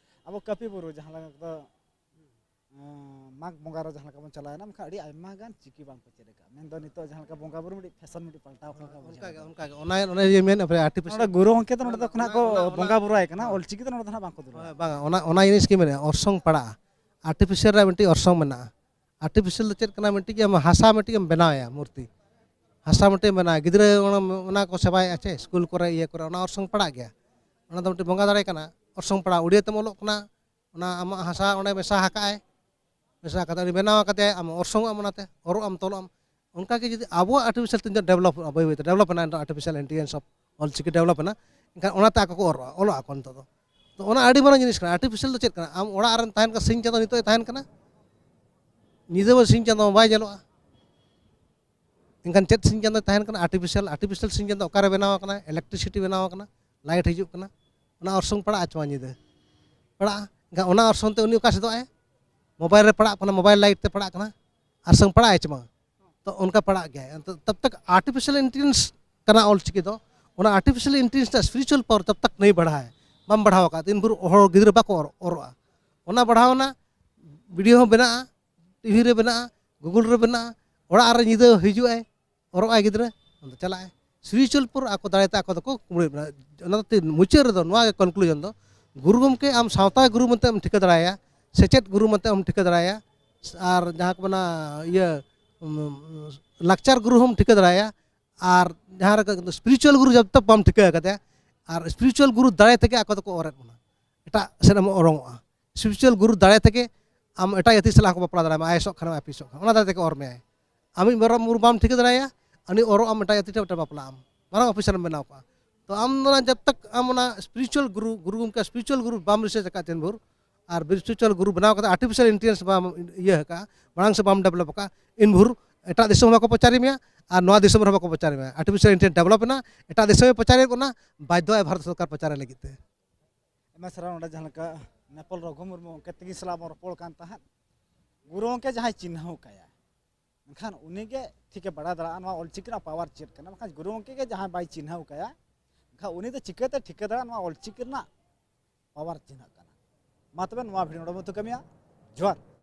ᱟᱵᱚ ᱠᱟᱹᱯᱤ ᱵᱩᱨᱩ, ᱡᱟᱦᱟᱸ ᱞᱮᱠᱟ ᱫᱚ ᱮᱸ, ᱢᱟᱜᱽ ᱵᱚᱸᱜᱟ ᱨᱮ ᱡᱟᱦᱟᱸ ᱞᱮᱠᱟ ᱵᱚᱱ ᱪᱟᱞᱟᱣᱮᱱᱟ, ᱢᱮᱱᱠᱷᱟᱱ ᱟᱹᱰᱤ ᱟᱭᱢᱟ ᱜᱟᱱ ᱪᱤᱠᱤ ᱵᱟᱝ ᱠᱚ ᱪᱮᱫ ᱟᱠᱟᱫ᱾ ᱢᱮᱱᱫᱚ ᱱᱤᱛᱚᱜ ᱡᱟᱦᱟᱸ ᱞᱮᱠᱟ ᱵᱚᱸᱜᱟ ᱵᱩᱨᱩ ᱢᱤᱫᱴᱤᱡ ᱯᱷᱮᱥᱚᱱ ᱢᱤᱫᱴᱤᱡ ᱯᱟᱞᱴᱟᱣ ᱟᱠᱟᱱ ᱞᱮᱠᱟ ᱵᱩᱡᱷᱟᱹᱜ ᱚᱱᱠᱟ ᱜᱮ, ᱠᱟᱱᱟ᱾ ᱚᱱᱠᱟ ᱜᱮ᱾ ᱚᱱᱟ, ᱚᱱᱟ ᱡᱮ ᱢᱮᱱ ᱟᱯᱮ ᱟᱨᱴᱤᱯᱷᱤᱥᱤᱭᱟᱞ ᱱᱚᱰᱮ ᱜᱩᱨᱩ ᱜᱚᱢᱠᱮ ᱫᱚ ᱱᱚᱰᱮ ᱫᱚ ᱠᱷᱚᱱᱟᱜ ᱠᱚ ᱚᱱᱟ, ᱚᱱᱟ, ᱵᱚᱸᱜᱟ ᱵᱩᱨᱩ ᱟᱭ ᱠᱟᱱᱟ, ᱚᱱᱟ, ᱚᱞᱪᱤᱠᱤ ᱫᱚ ᱱᱚᱰᱮ ᱫᱚ ᱱᱟᱦᱟᱜ ᱵᱟᱝ ᱠᱚ ᱫᱩᱞᱟᱹᱲᱟ᱾ ᱦᱳᱭ, ᱵᱟᱝᱟ, ᱚᱱᱟ, ᱚᱱᱟ ᱡᱤᱱᱤᱥ ᱜᱮ ᱢᱮᱱᱟᱜᱼᱟ, ᱚᱨᱥᱚᱝ ᱯᱟᱲᱟᱜᱼᱟ᱾ ᱟᱨᱴᱤᱯᱷᱤᱥᱤᱭᱟᱞ ᱨᱮᱭᱟᱜ ᱢᱤᱫᱴᱤᱡ ᱚᱨᱥᱚᱝ ᱢᱮᱱᱟᱜᱼᱟ᱾ ᱟᱨᱴᱤᱯᱷᱤᱥᱤᱭᱟᱞ ᱫᱚ ᱪᱮᱫ ᱠᱟᱱᱟ? ᱢᱤᱫᱴᱤᱡ ᱟᱢ ᱦᱟᱥᱟ ᱢᱤᱫᱴᱤᱡ ᱮᱢ ᱵᱮᱱᱟᱣᱮᱭᱟ, ᱢᱩᱨᱛᱤ᱾ ᱦᱟᱥᱟ ᱢᱤᱫᱴᱤᱡ ᱮᱢ ᱵᱮᱱᱟᱣᱟ, ᱜᱤᱫᱽᱨᱟᱹ ᱚᱱᱟ, ᱚᱱᱟ ᱠᱚ ᱥᱮᱵᱟᱭᱮᱫᱼᱟ ᱪᱮ, ᱥᱠᱩᱞ ᱠᱚᱨᱮ, ᱤᱭᱟᱹ ᱠᱚᱨᱮ, ᱚᱱᱟ ᱚᱨᱥᱚᱝ ᱯᱟᱲᱟᱜ ᱜᱮᱭᱟ᱾ ᱚᱱᱟ ᱫᱚ ᱢᱤᱫᱴᱤᱡ ᱵᱚᱸᱜᱟ ᱫᱟᱲᱮ ᱠᱟᱱᱟ, ᱚᱨᱥᱚᱝ ᱯᱟᱲᱟᱜᱼᱟ᱾ ᱩᱲᱤᱭᱟᱹ ᱛᱮᱢ ᱚᱞᱚᱜ ᱠᱟᱱᱟ, ᱚᱱᱟ ᱟᱢᱟᱜ ᱦᱟᱥᱟ ᱚᱸᱰᱮ ᱢᱮᱥᱟ ᱟᱠᱟᱫᱼᱟᱭ, ᱢᱮᱥᱟ ᱠᱟᱛᱮ ᱩᱱᱤ ᱵᱮᱱᱟᱣ ᱠᱟᱛᱮ ᱟᱢ ᱚᱨᱥᱚᱝᱚᱜ ᱟᱢ, ᱚᱱᱟᱛᱮ ᱚᱨᱚᱜ ᱟᱢ, ᱛᱚᱞᱚᱜ ᱟᱢ᱾ ᱚᱱᱠᱟ ᱜᱮ ᱡᱩᱫᱤ ᱟᱵᱚᱣᱟᱜ ᱟᱨᱴᱤᱯᱷᱤᱥᱤᱭᱟᱞ ᱛᱤᱱᱟᱹᱜ ᱰᱮᱵᱷᱞᱚᱯᱚᱜᱼᱟ, ᱵᱟᱹᱭ ᱵᱟᱹᱭᱛᱮ ᱰᱮᱵᱷᱞᱚᱯ ᱮᱱᱟ, artificial intelligence of Ol Chiki develop ᱮᱱᱟ, ᱮᱱᱠᱷᱟᱱ ᱚᱱᱟᱛᱮ ᱟᱠᱚ ᱠᱚ ᱚᱨᱚᱜᱼᱟ, ᱚᱞᱚᱜ ᱟᱠᱚ ᱱᱤᱛᱚᱜ ᱫᱚ᱾ ᱛᱚ ᱚᱱᱟ ᱟᱹᱰᱤ ᱢᱟᱨᱟᱝ ᱡᱤᱱᱤᱥ ᱠᱟᱱᱟ᱾ ᱟᱨᱴᱤᱯᱷᱤᱥᱤᱭᱟᱞ ᱫᱚ ᱪᱮᱫ ᱠᱟᱱᱟ? ᱟᱢ ᱚᱲᱟᱜ ᱨᱮᱢ ᱛᱟᱦᱮᱱ ᱠᱟᱱᱟ, ᱥᱤᱧ ᱪᱟᱸᱫᱚ ᱱᱤᱛᱚᱜ ᱮ ᱛᱟᱦᱮᱱ ᱠᱟᱱᱟ, ᱧᱤᱫᱟᱹ ᱢᱟ ᱥᱤᱧ ᱪᱟᱸᱫᱚ ᱢᱟ ᱵᱟᱭ ᱧᱮᱞᱚᱜᱼᱟ᱾ ᱮᱱᱠᱷᱟᱱ ᱪᱮᱫ ᱥᱤᱧ ᱪᱟᱸᱫᱚᱭ ᱛᱟᱦᱮᱱ ᱠᱟᱱᱟ? ᱟᱨᱴᱤᱯᱷᱤᱥᱤᱭᱟᱞ, ᱟᱨᱴᱤᱯᱷᱤᱥᱤᱭᱟᱞ ᱥᱤᱧ ᱪᱟᱸᱫᱚ ᱚᱠᱟᱨᱮ ᱵᱮᱱᱟᱣ ᱟᱠᱟᱱᱟ? ᱤᱞᱮᱠᱴᱨᱤᱥᱤᱴᱤ ᱵᱮᱱᱟᱣ ᱟᱠᱟᱱᱟ, ᱞᱟᱭᱤᱴ ᱦᱤᱡᱩᱜ ᱠᱟᱱᱟ, ᱚᱱᱟ ᱚᱨᱥᱚᱝ ᱯᱟᱲᱟᱜᱼᱟ ᱪᱮ ᱵᱟᱝ ᱧᱤᱫᱟᱹ? ᱯᱟᱲᱟᱜᱼᱟ᱾ ᱮᱱᱠᱷᱟᱱ ᱚᱱᱟ ᱚᱨᱥᱚᱝ ᱛᱮ ᱩᱱᱤ ᱚᱠᱟ ᱥᱮᱫᱚᱜ ᱟᱭ? ᱢᱳᱵᱟᱭᱤᱞ ᱨᱮ ᱯᱟᱲᱟᱜ ᱠᱟᱱᱟ, ᱢᱳᱵᱟᱭᱤᱞ ᱞᱟᱭᱤᱴ ᱛᱮ ᱯᱟᱲᱟᱜ ᱠᱟᱱᱟ, ᱚᱨᱥᱚᱝ ᱯᱟᱲᱟᱜᱼᱟ ᱪᱮ ᱵᱟᱝ? ᱛᱚ ᱚᱱᱠᱟ ᱯᱟᱲᱟᱜ ᱜᱮᱭᱟ᱾ ᱛᱚ ᱛᱟᱵ ᱛᱟᱠ ᱟᱨᱴᱤᱯᱷᱤᱥᱤᱭᱟᱞ ᱤᱱᱴᱮᱞᱤᱡᱮᱱᱥ ᱠᱟᱱᱟ ᱚᱞᱪᱤᱠᱤ ᱫᱚ, ᱚᱱᱟ ᱟᱨᱴᱤᱯᱷᱤᱥᱤᱭᱟᱞ ᱤᱱᱴᱮᱞᱤᱡᱮᱱᱥ ᱨᱮᱱᱟᱜ ᱥᱯᱤᱨᱤᱪᱩᱣᱟᱞ ᱯᱟᱣᱟᱨ ᱛᱟᱵ ᱛᱟᱠ ᱱᱟᱹᱭ ᱵᱟᱲᱦᱟᱣ ᱵᱟᱢ ᱵᱟᱲᱦᱟᱣ ᱟᱠᱟᱫ, ᱛᱤᱱ ᱵᱷᱳᱨ ᱦᱚᱲ ᱜᱤᱫᱽᱨᱟᱹ ᱵᱟᱠᱚ ᱚᱨ-, ᱚᱨᱚᱜᱼᱟ᱾ ᱚᱱᱟ ᱵᱟᱲᱦᱟᱣ ᱮᱱᱟ, ᱵᱷᱤᱰᱤᱭᱳ ᱦᱚᱸ ᱵᱮᱱᱟᱜᱼᱟ, ᱴᱤᱵᱷᱤ ᱨᱮ ᱵᱮᱱᱟᱜᱼᱟ, ᱜᱩᱜᱩᱞ ᱨᱮ ᱵᱮᱱᱟᱜᱼᱟ, ᱚᱲᱟᱜ ᱨᱮ ᱧᱤᱫᱟᱹ ᱦᱤᱡᱩᱜ ᱟᱭ, ᱚᱨᱚᱜ ᱟᱭ ᱜᱤᱫᱽᱨᱟᱹ, ᱚᱱᱛᱮ ᱪᱟᱞᱟᱜ ᱟᱭ᱾ ᱥᱯᱤᱨᱤᱪᱩᱣᱟᱞ ᱯᱟᱣᱟᱨ ᱟᱠᱚ ᱫᱟᱲᱮ ᱛᱮ ᱟᱠᱚ ᱫᱚᱠᱚ ᱠᱩᱢᱲᱩᱭᱮᱫ ᱵᱚᱱᱟ᱾ ᱚᱱᱟ ᱫᱚ ᱛᱤᱱ-, ᱢᱩᱪᱟᱹᱫ ᱨᱮᱫᱚ ᱱᱚᱣᱟ ᱜᱮ ᱠᱚᱱᱠᱞᱩᱡᱚᱱ ᱫᱚ, ᱜᱩᱨᱩ ᱜᱚᱢᱠᱮ ᱟᱢ ᱥᱟᱶᱛᱟ ᱜᱩᱨᱩ ᱢᱮᱱᱛᱮ ᱮᱢ ᱴᱷᱤᱠᱟᱹ ᱫᱟᱲᱮᱟᱭᱟ, ᱥᱮᱪᱮᱫ ᱜᱩᱨᱩ ᱢᱮᱱᱛᱮ ᱮᱢ ᱴᱷᱤᱠᱟᱹ ᱫᱟᱲᱮᱟᱭᱟ, ᱟᱨ ᱡᱟᱦᱟᱸ ᱠᱚ ᱢᱮᱱᱟ ᱤᱭᱟᱹ, ᱩᱢ, ᱞᱟᱠᱪᱟᱨ ᱜᱩᱨᱩ ᱦᱚᱸᱢ ᱴᱷᱤᱠᱟᱹ ᱫᱟᱲᱮᱟᱭᱟ, ᱟᱨ ᱡᱟᱦᱟᱸ ᱨᱮ ᱥᱯᱤᱨᱤᱪᱩᱣᱟᱞ ᱜᱩᱨᱩ ᱡᱚᱵ ᱛᱚᱠ ᱵᱟᱢ ᱴᱷᱤᱠᱟᱹ ᱟᱠᱟᱫᱮᱭᱟ, ᱟᱨ ᱥᱯᱤᱨᱤᱪᱩᱣᱟᱞ ᱜᱩᱨᱩ ᱫᱟᱲᱮ ᱛᱮᱜᱮ ᱟᱠᱚ ᱫᱚᱠᱚ ᱚᱨᱮᱫ ᱵᱚᱱᱟ, ᱮᱴᱟᱜ ᱥᱮᱫ ᱮᱢ ᱚᱨᱚᱝᱚᱜᱼᱟ᱾ ᱥᱯᱤᱨᱤᱪᱩᱣᱟᱞ ᱜᱩᱨᱩ ᱫᱟᱲᱮ ᱛᱮᱜᱮ ᱟᱢ ᱮᱴᱟᱜ ᱡᱟᱹᱛᱤ ᱥᱟᱞᱟᱜ ᱦᱚᱸᱠᱚ ᱵᱟᱯᱞᱟ ᱫᱟᱲᱮᱭᱟᱢᱟ, ᱟᱭᱮᱥᱚᱜ ᱠᱷᱟᱱᱮᱢ ᱟᱭᱯᱤᱥᱚᱜ ᱠᱷᱟᱱ, ᱚᱱᱟ ᱫᱟᱲᱮ ᱛᱮᱜᱮ ᱚᱨ ᱢᱮᱭᱟᱭ᱾ ᱟᱢᱤᱡ ᱢᱮᱨᱚᱢ ᱜᱩᱨᱩ ᱵᱟᱢ ᱴᱷᱤᱠᱟᱹ ᱫᱟᱲᱮᱭᱟᱭᱟ, ᱩᱱᱤ ᱚᱨᱚᱜ ᱟᱢ ᱮᱴᱟᱜ ᱡᱟᱹᱛᱤ ᱴᱷᱮᱱ ᱢᱤᱫᱴᱮᱱ ᱵᱟᱯᱞᱟᱜ ᱟᱢ, ᱢᱟᱨᱟᱝ ᱚᱯᱷᱤᱥᱟᱨ ᱮᱢ ᱵᱮᱱᱟᱣ ᱠᱚᱜᱼᱟ᱾ ᱛᱚ ᱟᱢ ᱫᱚ ᱚᱱᱟ ᱡᱚᱵ ᱛᱚᱠ ᱟᱢ ᱚᱱᱟ ᱥᱯᱤᱨᱤᱪᱩᱣᱟᱞ ᱜᱩᱨᱩ, ᱜᱩᱨᱩ ᱜᱚᱢᱠᱮ ᱥᱯᱤᱨᱤᱪᱩᱣᱟᱞ ᱜᱩᱨᱩ ᱵᱟᱢ ᱨᱤᱥᱟᱨᱪ ᱟᱠᱟᱫ ᱛᱤᱱ ᱵᱷᱳᱨ, ᱟᱨ ᱥᱯᱤᱨᱤᱪᱩᱣᱟᱞ ᱜᱩᱨᱩ ᱵᱮᱱᱟᱣ ᱠᱟᱛᱮ ᱟᱨᱴᱤᱯᱷᱤᱥᱤᱭᱟᱞ ᱤᱱᱴᱮᱞᱤᱡᱮᱱᱥ ᱵᱟᱢ ᱤᱭᱟᱹ ᱟᱠᱟᱫᱼᱟ, ᱢᱟᱲᱟᱝ ᱥᱮᱫ ᱵᱟᱢ ᱰᱮᱵᱷᱞᱚᱯ ᱟᱠᱟᱫᱼᱟ, ᱤᱱ ᱵᱷᱳᱨ ᱮᱴᱟᱜ ᱫᱤᱥᱚᱢ ᱦᱚᱸ ᱵᱟᱠᱚ ᱯᱨᱚᱪᱟᱨ ᱢᱮᱭᱟ, ᱟᱨ ᱱᱚᱣᱟ ᱫᱤᱥᱚᱢ ᱨᱮᱦᱚᱸ ᱵᱟᱠᱚ ᱯᱨᱚᱪᱟᱨ ᱢᱮᱭᱟ᱾ ᱟᱨᱴᱤᱯᱷᱤᱥᱤᱭᱟᱞ ᱤᱱᱴᱮᱞᱤᱡᱮᱱᱥ ᱰᱮᱵᱷᱞᱚᱯ ᱮᱱᱟ, ᱮᱴᱟᱜ ᱫᱤᱥᱚᱢ ᱮ ᱯᱨᱚᱪᱟᱨᱮᱫ ᱵᱚᱱᱟ, ᱵᱟᱫᱽᱫᱷᱚ ᱟᱭ ᱵᱷᱟᱨᱚᱛ ᱥᱚᱨᱠᱟᱨ ᱯᱨᱚᱪᱟᱨ ᱞᱟᱹᱜᱤᱫ ᱛᱮ᱾ ᱟᱭᱢᱟ ᱥᱟᱨᱦᱟᱣ᱾ ᱱᱚᱰᱮ ᱡᱟᱦᱟᱸ ᱞᱮᱠᱟ ᱱᱮᱯᱚᱞ ᱨᱚᱜᱷᱩ ᱢᱩᱨᱢᱩ ᱜᱚᱢᱠᱮ ᱛᱤᱠᱤᱱ ᱥᱟᱞᱟᱜ ᱵᱚᱱ ᱨᱚᱯᱚᱲ ᱠᱟᱱ ᱛᱟᱦᱮᱸᱫ, ᱜᱩᱨᱩ ᱜᱚᱢᱠᱮ ᱡᱟᱦᱟᱸᱭ ᱪᱤᱱᱦᱟᱹᱣ ᱠᱟᱭᱟ, ᱢᱮᱱᱠᱷᱟᱱ ᱩᱱᱤᱜᱮ ᱴᱷᱤᱠᱮ ᱵᱟᱲᱟᱭ ᱫᱟᱲᱮᱭᱟᱜᱼᱟ ᱱᱚᱣᱟ ᱚᱞᱪᱤᱠᱤ ᱨᱮᱱᱟᱜ ᱯᱟᱣᱟᱨ ᱪᱮᱫ ᱠᱟᱱᱟ᱾ ᱢᱮᱱᱠᱷᱟᱱ ᱜᱩᱨᱩ ᱜᱚᱢᱠᱮ ᱜᱮ ᱡᱟᱦᱟᱸᱭ ᱵᱟᱭ ᱪᱤᱱᱦᱟᱹᱣ ᱠᱟᱭᱟ, ᱢᱮᱱᱠᱷᱟᱱ ᱩᱱᱤ ᱫᱚ ᱪᱤᱠᱟᱹᱛᱮ ᱴᱷᱤᱠᱟᱹ ᱫᱟᱲᱮᱭᱟᱜᱼᱟ ᱱᱚᱣᱟ ᱚᱞᱪᱤᱠᱤ ᱨᱮᱱᱟᱜ ᱯᱟᱣᱟᱨ ᱪᱮᱫ ᱠᱟᱱᱟ? ᱢᱟ ᱛᱚᱵᱮ ᱱᱚᱣᱟ ᱵᱷᱤᱰᱤᱭᱳ ᱱᱚᱰᱮ ᱵᱚᱱ ᱛᱷᱩᱠᱟᱹᱢᱮᱭᱟ᱾ ᱡᱚᱦᱟᱨ᱾